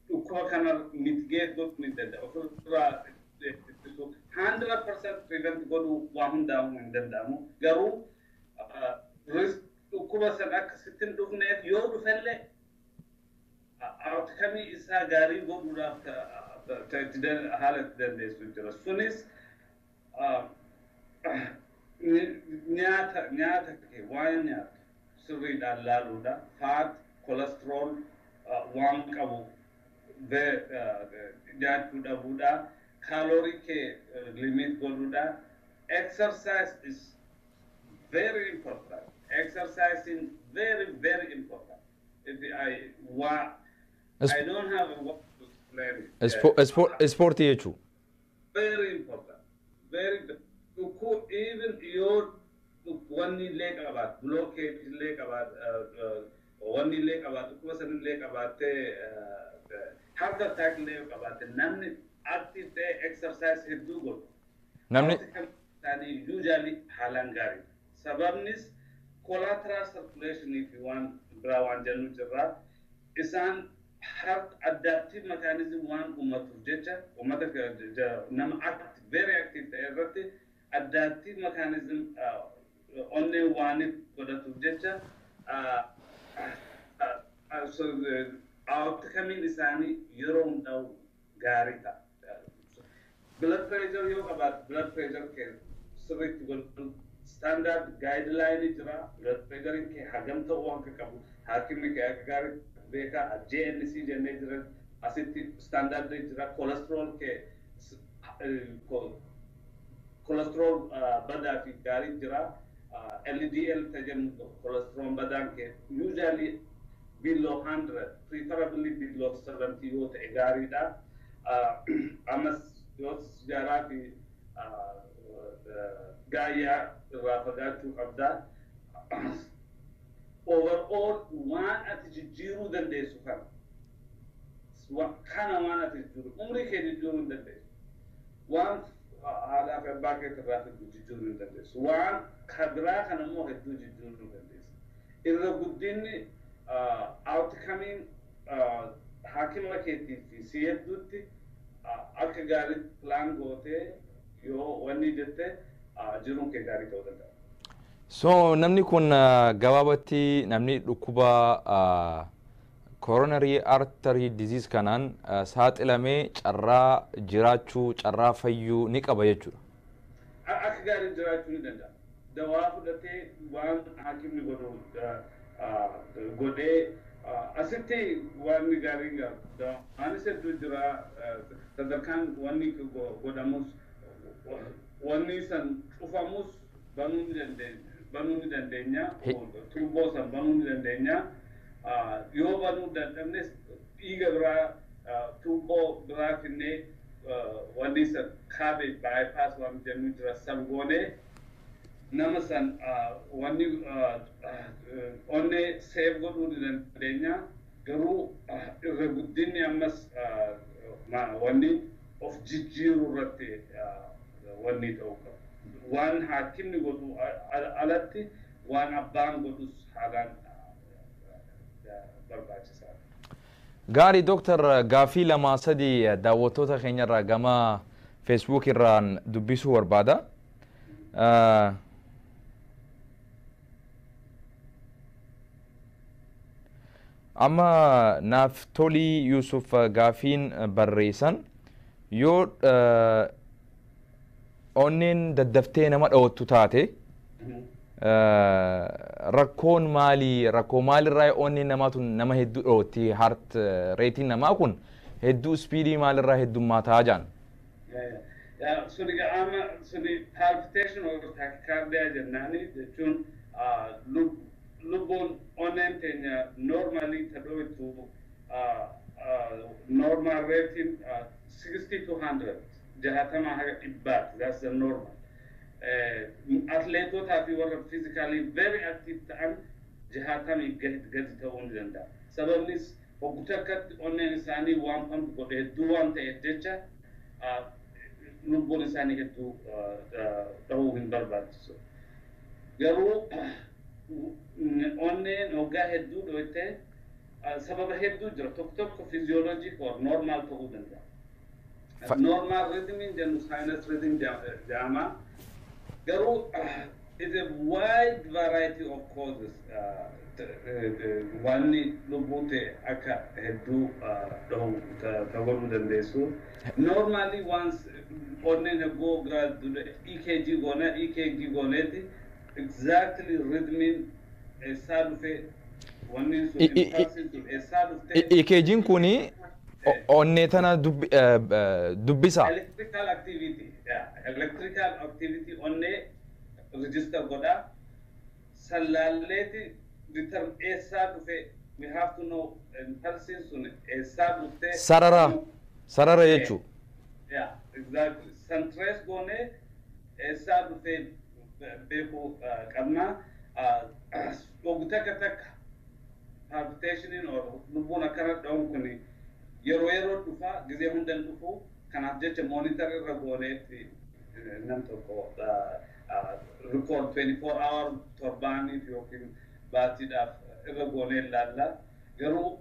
dhukkuba kana mitigate godhuu ni danda'a. Ofirraa ittisuu, 100% prevent godhuu waan hundaa'uu hin danda'amu. Garuu risk dhukkuba san akka sitti hin dhufneef, yoo dhufellee outcome isaa gaarii godhuudhaaf haala itti dandeessu jira. Sunis nyaata kee, waan nyaatu sirriidhaan laaluudha. Fat, cholesterol waan qabu nyaachuu dhabuudha. Calorie kee limit godhuudha. Exercise is very important. Exercising very, very important. If I wa I don't have a word to explain it. Ispoortii jechuun. Very important. Very dhukku even yoo wanni illee qabaat, blockage illee qabaat, wanni illee qabaat, dhukkuba san illee qabaattee, heart attack illee yoo qabaatte, namni active ta'e exercise hedduu godhu. Namni Isaanii usually haalaan gaarii. Sababnis collateral circulation fi waan biraa waan jennu jirra. Isaan heart adaptive mechanism waan uummatuuf jecha uummata nama active, very active ta'e irratti adaptive mechanism onnee waan godhatuuf jecha. Outcome isaanii yeroo hundaa'u gaarii ta'a. Blood pressure yoo qabaate, blood pressure kee sirriitti godhu. Standard guideline jira. Blood pressure kee hagam ta'uu akka qabu haakimni kee akka gaarii beekaa. JNC jennee jira, asitti standard jira. Cholesterol kee, cholesterol badaa fi gaarii jira. LDL ta jennu, cholesterol badaan kee usually below 100, preferably below 70 yoo ta'e gaariidha. Ammas yoo sijaaraa fi gaayyaa irraa fagaachuu qabda. Overall, waan ati jijjiiruu dandeessu kana waan ati jijjiiruu, umrii kee jijjiiruu hin dandeessu. Waan haadhaa fi abbaa kee irraa fiddu jijjiiruu hin dandeessu. Waan kabiraa kana immoo hedduu jijjiiruu hin dandeessu. Irra guddinni outcoming haakima keetii fi si hedduutti akka gaariitti plan gootee yoo wanni jette, jiruun kee gaarii ta'uu danda'a. So namni kun gabaabatti namni dhukkuba coronary artery disease kanaan saaxilamee carraa jiraachuu, carraa fayyuu ni qaba jechuudha. Akka gaarii jiraachuu ni danda'a. Dawaa fudhatee, waan haakimni godhu godhee. Asitti wanni gaariin dawaanis hedduu jira. Sadarkaan wanni godhamus, wanni san cufamus banuu ni dandeenya. Banuu ni dandeenya. Tuubboo san banuu ni dandeenya. Yoo banuu dadhabnes, dhiiga biraa, tuubboo biraa finnee, wanni san kaabe bypass waan jennu jira, san goonee nama san wanni onnee save godhuu ni dandeenya. Garuu irra guddinni ammas wanni of jijjiiruu irratti wanni ta'uu qaba. Waan haakimni godhu alatti waan abbaan godhus haalaan barbaachisaadha. Gaarii dooktar, gaafii lama sadi daawwattoota keenyarraa gama Facebook irraan dubbisuu barbaada. Amma naaf tolii Yusuf gaafiin barreessan, yoo onneen daddaftee nama dhawattu taate rakkoon maalii? Rakkoo maalirraa onneen namaa tun nama hedduu dhawatti? Heart rateiin namaa kun hedduu speedii maalirraa heddummaataa jaan? Suni amma suni palpitation or tachycardia jennaani, jechuun lubbuun onneen teenya normally ta dho'itu, normal rating 60 to 100, 60 haga 100ti. That's the normal. Atleetotaa fi warra physically very active ta'an 60 gadi ta'uu ni danda'a. Sababnis hoggu takkatti onneen isaanii waan pump godhe hedduu waan ta'eef jecha lubbuun isaanii hedduu dhahuu hin barbaachisu. Garuu onneen hoggaa hedduu dhoyte sababa hedduu jira. Tokko tokko physiologic or normal ta'uu danda'a. Normal rhythm jennu sinus rhythm jedhama. Garuu is a wide variety of causes wanni lubbuu ta'e akka hedduu dhahu ta godhuu dandeessu. Normally, once onneen hegguu EKG goona, EKG gooneeti exactly rhythmiin eessaa dhufe, wanni sun, impulsiin sun eessaa dhufte. EKG'n kuni onnee tana dubbisa. Electrical activity, yeah. Electrical activity onnee register godha. Sallaalleeti determine eessaa dhufe. We have to know impulsiin sun eessaa dhufte. Sarara sarara jechuu. Yeah, exactly. San trace goone eessaa dhufe beekuu qabna. Ogu takka takka palpitationiin or lubbuun akkana dha'uun kun yeroo yeroo dhufa, gizee hundan dhufu. Kanaaf jecha monitor irra gooneetti nam tokko record 24 hour, torbaaniif yookiin baatiidhaaf irra goonee ilaalla. Garuu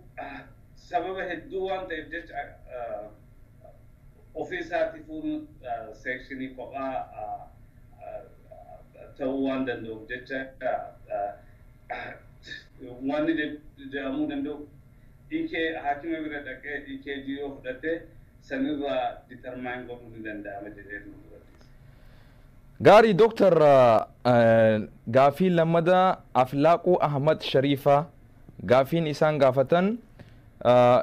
sababa hedduu waan ta'eef jecha ofii isaatiifuu sectionii kophaa ta'uu waan danda'uuf jecha wanni jedhamuu danda'u Haakima bira dhaqee EKG yoo fudhate, sanirraa determine godhuu ni danda'ama jedhee nu dubbate. Gaarii Dooktar, gaafii lammadaa Aflaaquu Ahmad Shariifaa gaafiin isaan gaafatan: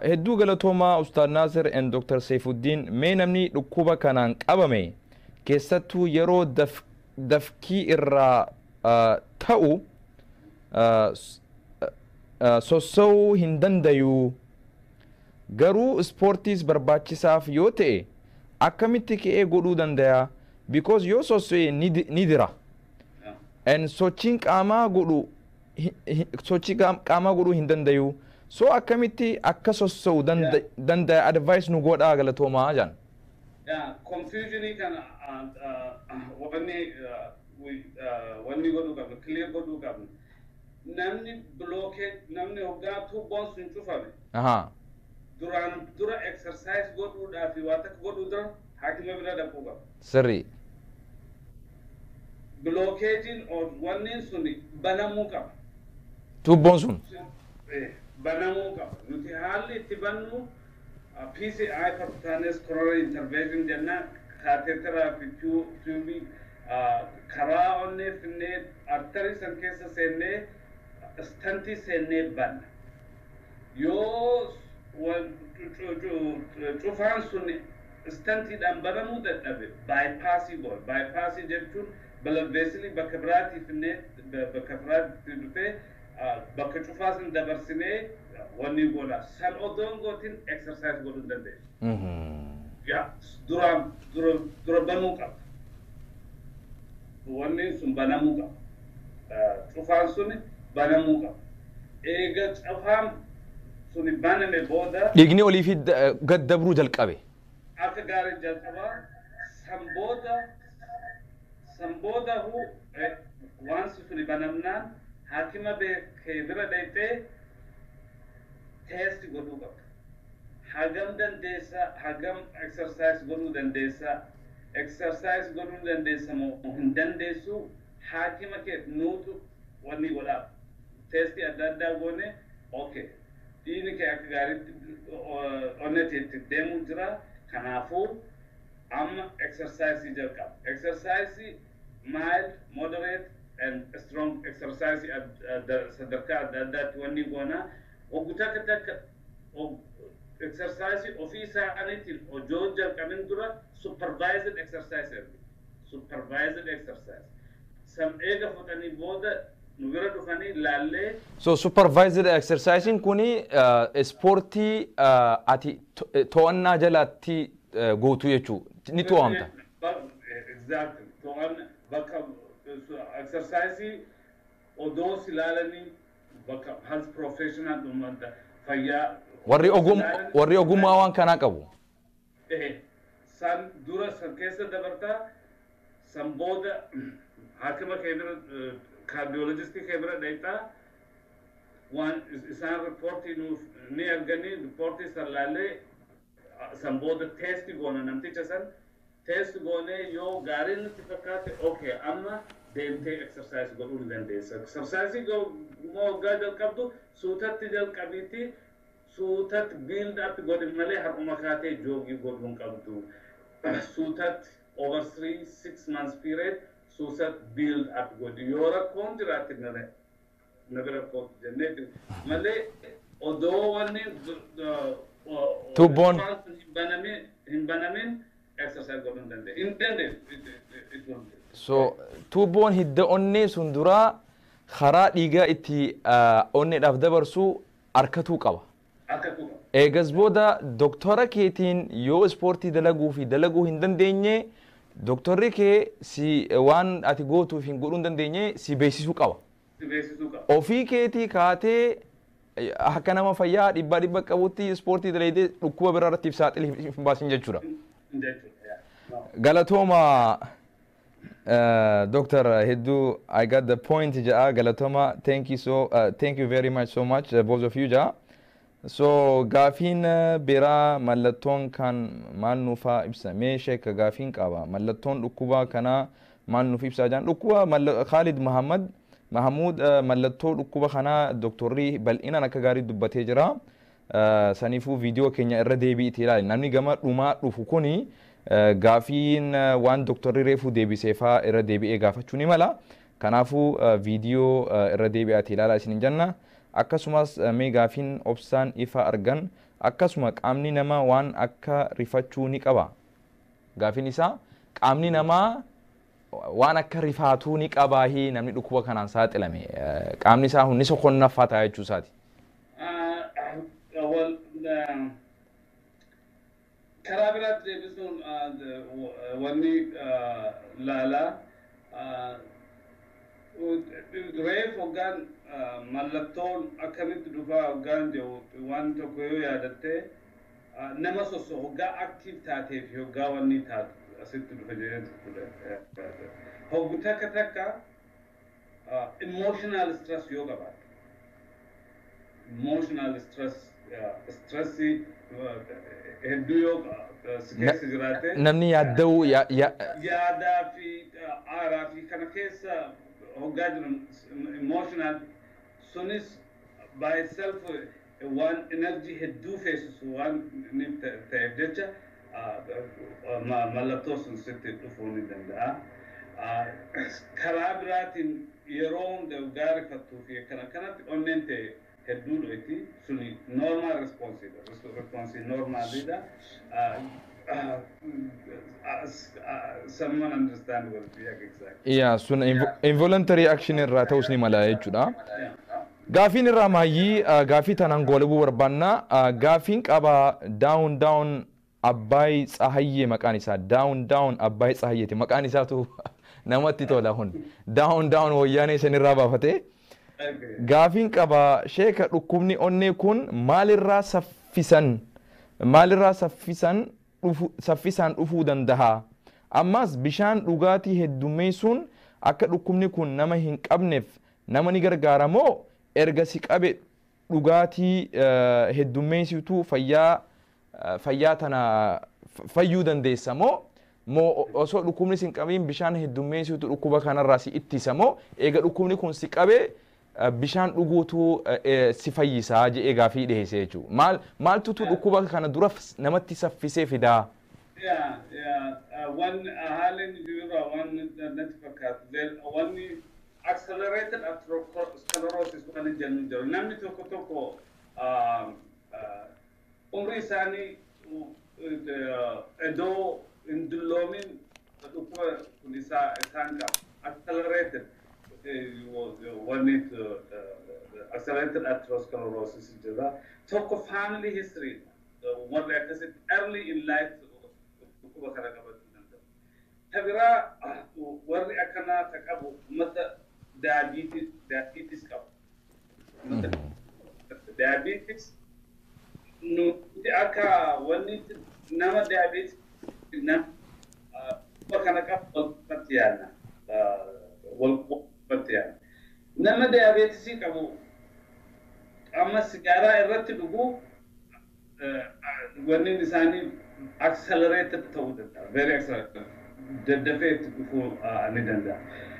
hedduu galatoomaa Ustaad Naasir and Dr. Saifuddin, mee namni dhukkuba kanaan qabame, keessattuu yeroo dafkii irraa ta'u sossa'uu hin danda'u, garuu ispoortiis barbaachisaaf yoo ta'e, akkamitti ka'ee godhuu danda'a? Because yoo sosso'e ni dira and sochiin qaamaa godhu sochii qaamaa godhuu hin dandayu. So akkamitti akka sossa'u danda'a? Advice nu godhaa, galatoomaa jaan. Yeah, confusionii kana wanni godhuu qabnu, clear godhuu qabnu. Namni blockee, namni hoggaa tuubboon sun cufame, duraan dura exercise godhuudhaa fi waa takka godhuu dura haakima bira dhaquu qaba. Blockageiin wanni sun banamuu qaba. Tuubboon sun. Banamuu qaba. Nuti haalli itti bannu PCI, percutaneous coronary intervention jenna, catheteraa fi tubeii karaa onnee finnee, artery san keessa seennee, stentii seennee banna. Yoo cufaan sun stentiidhaan banamuu dadhabe, bypassii goona. Bypassii jechuun blood vesselii bakka biraatii finnee, bakka biraatti dhufee bakka cufaa san dabarsinee wanni goona. San odoo hin gootin exercise godhuu hin dandeessu. Yaa duraan dura banuu qaba. Wanni sun banamuu qaba. Cufaan sun banamuu qaba. Eega cufaan suni baname booda, dhiigni olii fi gad dabruu jalqabe. Akka gaarii jalqabaa. San booda hu waan suni banamnaan, haakima kee bira dhayxee test godhuu qabda. Hagam dandeessa, hagam exercise godhuu dandeessa, exercise godhuu dandeessa moo hin dandeessu, haakima kee nuutu wanni godhaaf. Testii adda addaa goone, okay, dhiigni kee akka gaariitti onnetti itti deemuu jira, kanaafuu amma exercise jalqaba. Exercise mild, moderate and strong exercise sadarkaa adda addaatti wanni goona. Oggu takka takka exercise ofii isaaniitiin hojoo jalqabin dura supervised exercise ergu. Supervised exercise. San eega fudhanii booda nu bira dhufanii laallee. So supervised exercising kuni ispoortii ati to'annaa jalatti gootu jechuu, ni to'amta. Exactly. To'an bakka exercise odoo si ilaalanii, bakka health professional dhumanta fayyaa. Warri ogummaa waan kanaa qabu. San dura san keessa dabartaa, san booda haakima kee bira, cardiologistii kee bira dhayxaa, waan isaan reportii nuuf ni arganii, reportii san laallee, san booda test goona. Namticha san test goonee, yoo gaarii nutti fakkaate, okay, amma deemtee exercise godhuu ni dandeessa. Exercise waggaa jalqabdu suutatti jalqabiitti, suutatti build up godhi malee har'uma kaatee jogii godhuu hin qabdu. Suutatti over 3, 6 months period suutatti build up godhi. Yoo rakkoon jiraatte na bira kootu jenneeti malee odoo wanni Tuubboon hin banamin exercise godhuu hin dandeessu. Hin dandeessu. So tuubboon hidda onnee sun duraa karaa dhiigaa itti onneedhaaf dabarsu harkatuu qaba. Harkatuu qaba. Eegas booda doktora keetiin yoo ispoortii dalaguu fi dalaguu hin dandeenye, doktorri kee si waan ati gootuuf hin godhuu hin dandeenye si beeksisuu qaba. Si beeksisuu qaba. Ofii keetii kaatee akka nama fayyaa 100% qabutti ispoortii dalaydee dhukkuba biraa irratti saaxilii hin baasin jechuudha. Jechuudha. Galatooma Doctor, hedduu I got the point ja'a, galatooma, thank you very much, so much, both of you ja'a. So gaafiin biraa, mallattoon kan maal nuufaa ibsa? Mee sheeka, gaafiin qaba, mallattoon dhukkuba kanaa maal nuuf ibsaa jaan. Dhukkuba Khalid Muhammad Mahamuud, mallattoo dhukkuba kanaa doktorri bal'inaan akka gaarii dubbatee jira. Saniifuu viidiyoo keenya irra deebi'iitii ilaali. Namni gama dhumaa dhufu kuni gaafiin waan doktorri reefuu deebiseefaa irra deebi'ee gaafachuu ni mala. Kanaafuu viidiyoo irra deebi'aatii ilaalaa isiniin jenna. Akkasumas mee gaafiin obsaan ifa argan, akkasuma qaamni namaa waan akka rifachuu ni qaba. Gaafiin isaa qaamni namaa waan akka rifaatuu ni qabaahi namni dhukkuba kanaan saaxilame qaamni isaa hunni sokonnaffaa ta'a jechuu isaati. Well, karaa biraatti deebisuun wanni laalaa reef hoggaan mallattoon akkamitti dhufaa hoggaan jedhu waan tokko yoo yaadatte, nama sosso hoggaa active taatee fi hoggaa wanni taatu asitti dhufa jedhee. Hoggu takka takka emotional stress yoo qabaatte, emotional stress, stressii hedduu yoo si keessa jiraate, Namni yaadda'uu yaadaa fi aaraa fi kana keessa hoggaa jiran, emotional sunis by itself waan energy hedduu feesisu waan ni ta'eef jecha mallattoo sun sitti dhufuu ni danda'a. Karaa biraatiin yeroo hunda hoggaa rifattuu fi kana kanatti onneen ta'e hedduu dhoyti, suni normal response, response normalidha. Someone understand what, yeah, exactly. Yaa, sun involuntary action irraa ta'us ni mala jechuudha. Gaafiin irraa maayyii gaafii tanaan goolabuu barbaanna. Gaafiin qaba, down down Abbaay Tsahayyee maqaan isaa, down down Abbaay Tsahayyeeti maqaan isaatu namatti tola hun. Down down wayyaanee sanirraa baafatee. Gaafiin qaba sheeka, dhukkubni onnee kun maalirraa saffisan dhufu, saffisaan dhufuu danda'a? Ammas bishaan dhugaatii heddummeessuun akka dhukkubni kun nama hin qabneef nama ni gargaara moo erga si qabe dhugaatii heddummeessitu fayyaa tana fayyuu dandeessa moo osoo dhukkubni si hin qabiin bishaan heddummeessitu dhukkuba kanarraa si ittisa moo eega dhukkubni kun si qabe bishaan dhuguutu si fayyisaa jedhee gaafii dhiyeesse jechuudha. Maal maaltutu dhukkuba kana dura namatti saffisee fidaa? Yeah. Waan haalli jiru waan natti fakkaatu wanni accelerated atherosclerosis waan jennu jiru. Namni tokko tokko umrii isaanii iddoo hin dulloomin dhukkuba kun isaan qaba. Accelerated wanni accelerated atherosclerosis jira. Tokko family history, warri akkasitti early in life dhukkuba kana qabachuu danda'u. Ta biraa warri akkanaa ta qabu uummata diabetes qabu. Diabetes nuti akka wanni nama diabetes nama dhukkuba kana qabu walqabatti yaadna. Walqabatti yaadna. Nama diabetesii qabu amma sigaaraa irratti dhuguu wanni isaanii accelerated ta'uu danda'a. Very accelerated. Daddafee itti dhufuu ni danda'a.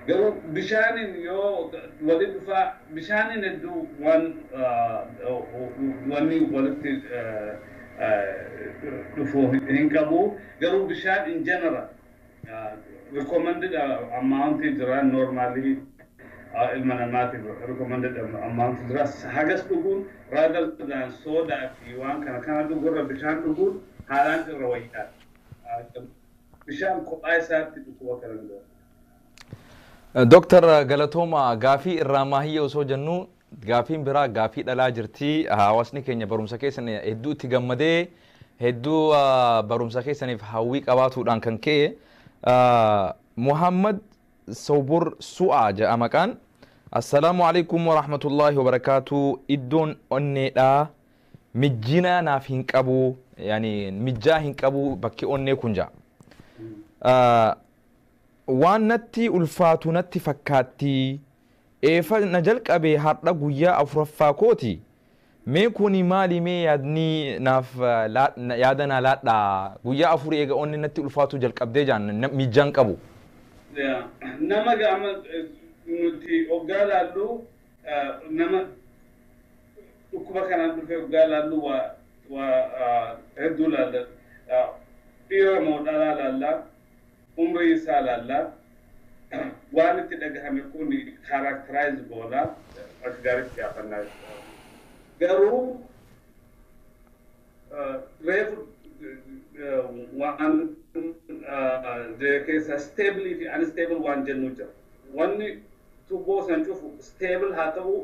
Garuu bishaaniin yoo walitti dhufaa, bishaaniin hedduu waan wanni walitti dhufuu hin qabu. Garuu bishaan in general recommended amount jira, normally ilma namaatiif recommended amount jira. Hagas dhuguun rather than soda fi waan kana kana dhugurra bishaan dhuguun haalaan irra wayyaadha. Bishaan kophaa isaatti dhukkuba kana hin. Dooktar, galatooma. Gaafii irraa maahiyya osoo jennu gaafiin biraa gaafii dhalaa jirti. Hawaasni keenya barumsa keessan hedduu itti gammadee, hedduu barumsa keessaniif hawwii qabaatuudhaan kan ka'e, Muhammad Sobur Su'aa jedha maqaan. Assalaamu alaikum wa rahmatullahi wa barakaatu. Iddoon onneedhaa mijjina naaf hin qabu, yani mijjaa hin qabu bakki onnee kun ja'a. Waan natti ulfaatu natti fakkaatti. Eefa na jalqabe har'a guyyaa afuraffaa kooti. Mee kuni maali? Mee yaadni naaf yaada naa laadhaa. Guyyaa 4 eega onni natti ulfaatu jalqabdee jaan, mijjaan qabu. Nama gama nuti hoggaa laallu nama Dhukkuba kanaan dhufee waggaa laallu waa hedduu laalla. Dhiira moo dhalaa laallaa, umrii isaa laallaa, waan itti dhagahame kun characterize goona, akka gaariitti gaafannaa. Garuu reefu waan keessa stable fi unstable waan jennu jira. Wanni tubboo san cufu stable haa ta'u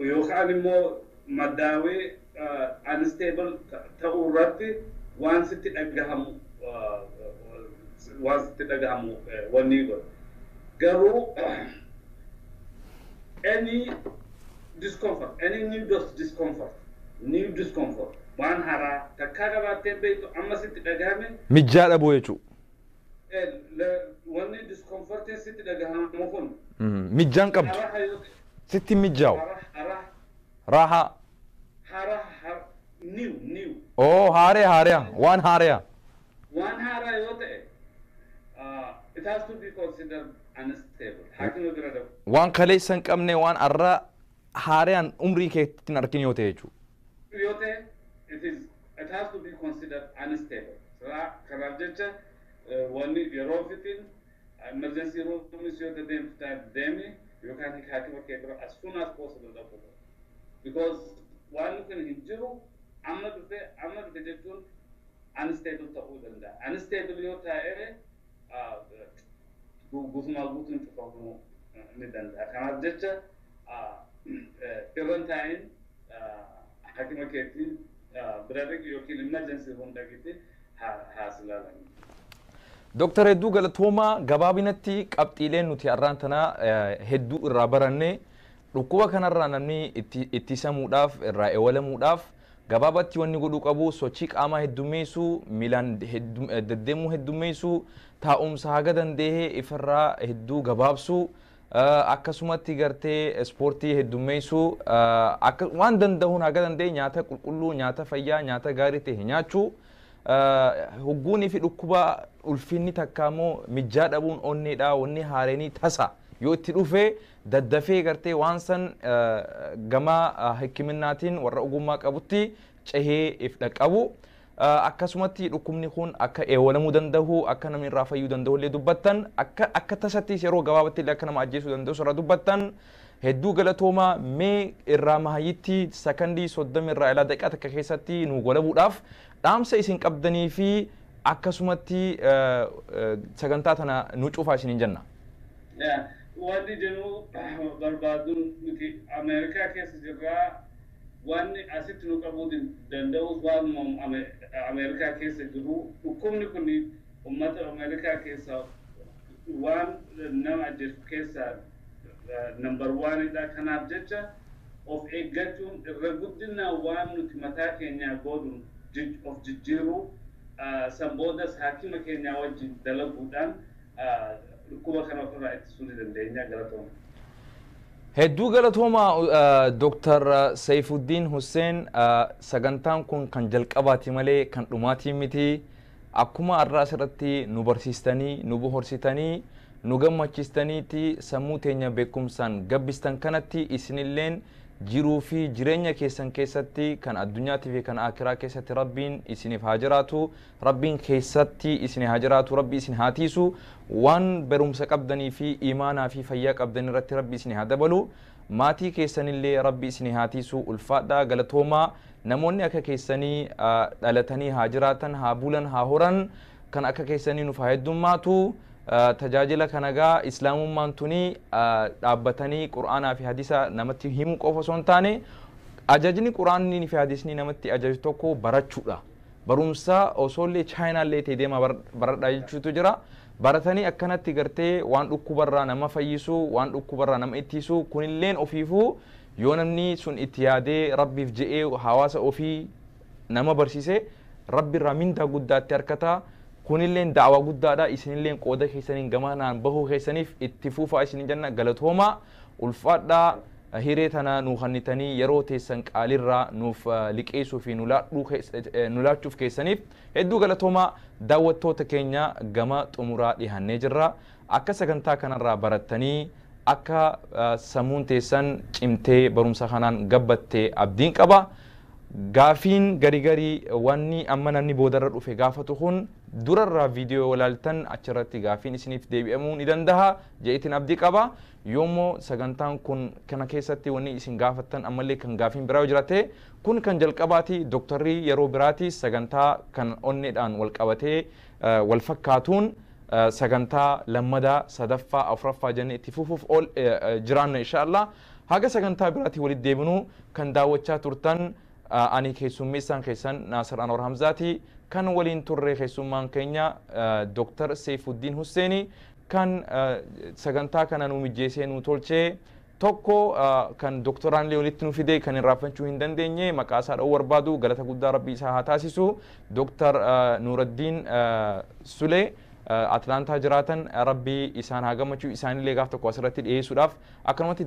yookaan immoo madaawee unstable ta'uu irratti waan sitti dhagahamu wanni godha. Garuu any discomfort, any new discomfort, new discomfort, waan haaraa takkaa qabaattee beektu amma sitti dhagahame. Mijjaa dhabuu jechuudha. Wanni discomfortiin sitti dhagahamu kun. Mijjaan qabdu. Sitti mijjaa'u. Raahaa. Haaraa, new new. Oo, haaree haaree, waan haareya. Waan haaraa yoo ta'e, it has to be considered unstable. Haakima bira dhabu. Waan kaleessa hin qabne, waan arra haareyaan umrii keetti hin argin yoo ta'e jechuudha. Yoo ta'e, it has to be considered unstable. Kanaaf jecha wanni yeroo fitin emergency roomis yoo deemtu taate deemi yookaan haakima kee bira as soon as possible dhaqu. Because waan kun hin jiru, amma dhufe, amma dhufe jechuun unstable ta'uu danda'a. Unstable yoo ta'e guutumaa guutuun cufamuu ni danda'a. Kanaaf jecha irra hin taa'in, hakima keetii bira dhaqi yookiin emergency room dhaqiti haa silaalani. Dooktar, hedduu galatoomaa. Gabaabinatti qabxiileen nuti har'aan tana hedduu irraa baranne, dhukkuba kanarraa namni ittisamuudhaaf, irraa eewwalamuudhaaf, gabaabatti wanni godhuu qabu sochii qaamaa heddummeessuu, miilaan deddeemuu heddummeessuu, taa'umsa haga danda'e ifirraa hedduu gabaabsuu, akkasumatti gartee ispoortii heddummeessuu, waan danda'uun haga danda'e nyaata qulqulluu, nyaata fayyaa, nyaata gaarii ta'e nyaachuu, hogguunii fi dhukkuba ulfinni takka immoo mijjaa dhabuun onneedha, wanni haareenii tasa yoo itti dhufe daddafee gartee waan san gama hikiminnaatiin warra ogummaa qabutti cehee if dhaqqabu. Akkasumatti dhukkubni kun akka eewwalamuu danda'u, akka namni irraa fayyuu danda'u illee dubbattan, akka tasattis yeroo gabaabatti illee akka nama ajjeesuu danda'u irraa dubbattan. Hedduu galatoomaa. Mee irraa mahayitti sakandii 30 irraa ilaa daqiiqaa 1 keessatti nu golabuudhaaf dhaamsa isin qabdanii fi akkasumatti sagantaa tana nu cufaa isiniin jenna. Wanni jenuu barbaaduun, nuti Ameerikaa keessa jirraa, wanni asitti nu qabuu danda'us waan Ameerikaa keessa jiru. Dhukkubni kun ummata Ameerikaa keessa waan nama ajjeesu keessa number one dha. Kanaaf jecha of eeggachuun irra guddina waan nuti mataa keenyaa godhuun of jijjiiruu, san boodas haakima keenyaa wajjin dalaguudhaan dhukkuba kana ofirraa ittisuu ni dandeenya. Galatooma. Hedduu galatooma, Dooktar Saifuddin Hussein. Sagantaan kun kan jalqabaati malee kan dhumaatii miti. Akkuma har'a asirratti nu barsiistanii, nu bohoorsitanii, nu gammachiistaniiti sammuu teenya beekumsaan gabbistan kanatti, isinilleen jiruu fi jireenya keessan keessatti, kan addunyaatii fi kan akiraa keessatti, Rabbiin isiniif haa jiraatu, Rabbiin keessatti isin haa jiraatu, Rabbi isin haa tiisu. Waan barumsa qabdanii fi imaanaa fi fayyaa qabdan irratti Rabbi isin haa dabalu, maatii keessanillee Rabbi isin haa tiisu. Ulfaadhaa, galatoomaa. Namoonni akka keessanii dhalatanii haa jiraatan, haa bulan, haa horan. Kan akka keessanii nuuf haa heddummaatu. Tajaajila kanagaa islaamummaan tuni dhaabbatanii Qur'aanaa fi hadisa namatti himuu qofa osoo hin taane, ajajni Qur'aannii fi hadisni namatti ajaju tokko barachuudha. Barumsa osoollee Chaayinaallee ta'e deema baradhaa jechuutu jira. Baratanii akkanatti gartee waan dhukkubarraa nama fayyisu, waan dhukkubarraa nama ittisu, kunilleen ofiifuu yoo namni sun itti yaadee Rabbiif je'ee hawaasa ofii nama barsiise, Rabbi irraa mindaa guddaatti harkata. Kunilleen da'awaa guddaadha. Isinilleen qooda keessaniin gamanaan bahuu keessaniif itti fufaa isinin jenna. Galatoomaa, ulfaadhaa. Hiree tana nuu kennitanii yeroo teessan qaalirraa nuuf liqeessuu fi nu laachuuf keessaniif hedduu galatoomaa. Daawwattoota keenya, gama xumuraa dhihannee jirra. Akka sagantaa kanarraa barattanii Akka sammuun teessan cimtee barumsa kanaan gabbattee abdiin qaba. Gaafiin garii garii wanni amma namni boodarra dhufe gaafatu kun durarraa viidiyoo walaaltan achirratti gaafiin isiniif deebi'amuu ni danda'a jeetiin abdii qaba. Yoommoo sagantaan kun kana keessatti wanni isin gaafattan ammallee kan gaafiin biraa yoo jiraate, kun kan jalqabaati. Dooktarri yeroo biraati sagantaa kan onneedhaan wal qabatee wal fakkaatuun sagantaa lammadaa, sadaffaa, afuraffaa jennee itti fufuuf ol jiraanna inshaallah. Haga sagantaa biraatti walitti deebinuu, kan daawwachaa turtan ani keessummeessaan keessan Naasir Anwar Hamzaati. Kan waliin turre keessummaan keenya Dooktar Seifuddin Husseeni, kan sagantaa kana nu mijeessee nu tolchee tokko, kan doktoraan illee walitti nu fide, kan irraanfachuu hin dandeenye, maqaa isaa dha'uu barbaadu, galata guddaa rabbii isaa haa taasisu, Dooktar Nuuraddiin Sulee Atlaantaa jiraatan, rabbii isaan haa gammachuu. Isaanillee gaaf tokko asirratti dhiyeessuudhaaf, akkanumatti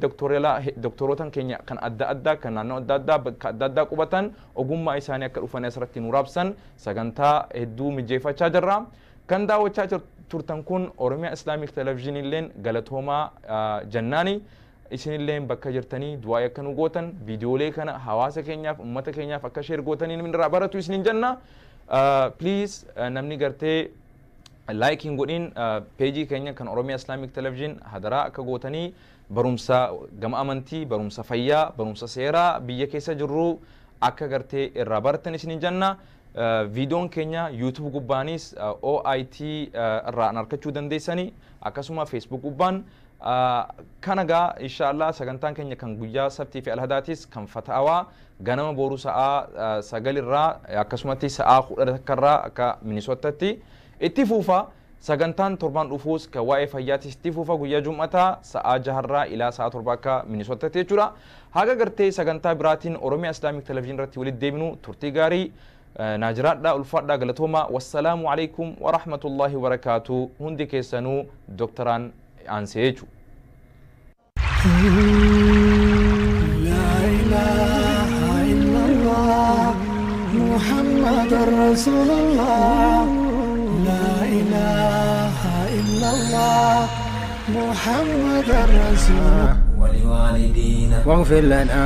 doktoroota keenya kan adda addaa, kan naannoo adda addaa, bakka adda addaa qubatan, ogummaa isaanii akka dhufanii asirratti nu raabsan sagantaa hedduu mijeeffachaa jirra. Kan daawwachaa turtan kun Oromiyaa Islaamic Television illeen galatoomaa jennaani. Isinilleen bakka jirtanii du'aa akka nu gootan, viidiyoolee kana hawaasa keenyaaf, uummata keenyaaf akka share gootanii namni irraa baratu isinin jenna. Please, namni gartee like hin godhin peejii keenya kan Oromiyaa Islamic Television hadaraa akka gootanii, barumsa gama amantii, barumsa fayyaa, barumsa seeraa biyya keessa jirru akka gartee irraa baratan isinin jenna. Viidiyoon keenya YouTube gubbaanis OIT irraa argachuu dandeessanii, akkasuma Facebook gubbaan. Kana gaa inshaallah sagantaan keenya kan guyyaa sabtii fi alhadaatis kan fata'awaa ganama boru sa'aa 9 irraa, akkasumatti sa'aa 11 irraa akka Minisootatti itti fuufa. Sagantaan torban dhufuus kan waa'ee fayyaatis itti fuufa guyyaa jum'ataa sa'aa 6rraa ilaa sa'aa 7 akka Minisootatti jechuudha. Haga gartee sagantaa biraatiin Oromiyaa Islaamic Television irratti walitti deebinu, turtii gaarii naajiraadhaa, ulfaadhaa, galatooma. Wassalaamu alaikum warahmatullaahi wabarakaatu. Hundi keessanuu doktoraan aansee jechuudha. لا إله إلا الله محمد رسول الله، لا إله إلا الله محمد رسول ولوالدينا واغفر لنا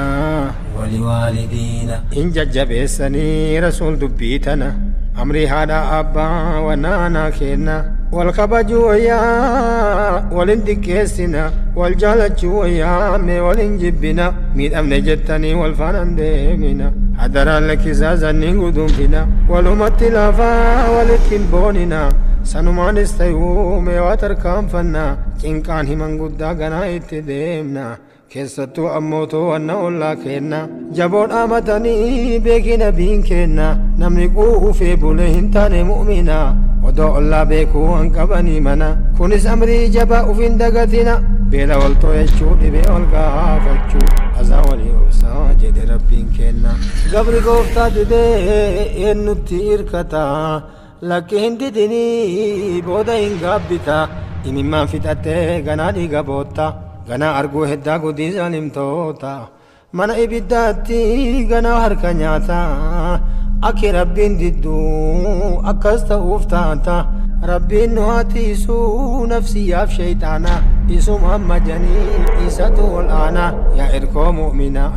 ولوالدينا. إن ججبسني رسول دبيتنا أمري هذا أبا ونانا كينا والكبجو يا والندكيسنا والجالجو يا مي والنجبنا ميد أمن جتني والفنان ديمنا حضر لك زازني قدوم فينا ولمت لافا ولتنبوننا sanumaan istayuu waa tarkaanfanna cinqaan himan guddaa ganaa itti deemna. Keessattuu ammoo to'anna ollaa kenna jaboo dhaamatanii beekina biin kenna namni quufee bulee hin taane mu'mina odoo ollaa beekuu hanqabanii mana kunis amrii jabaa ufin dagatina beela wal to'achuu, dhibee ol gaafachuu, azaa walii obsaa jedhe rabbiin kenna. Gabri gooftaa didee eenyutti hirkata? Lakki hin didinii booda hin gaabbita. Imimmaan fixattee ganaa dhiiga bootta, ganaa arguu heddaa gudii zalimtoota, mana ibiddaatti ganaa harka nyaata. Akki rabbiin didduu akkas ta'uuf taata. Rabbiin nu haa tiisuu nafsiyyaaf shayxaana, isuma majanii isatu ol aanaa yaa irkoo mu'minaa.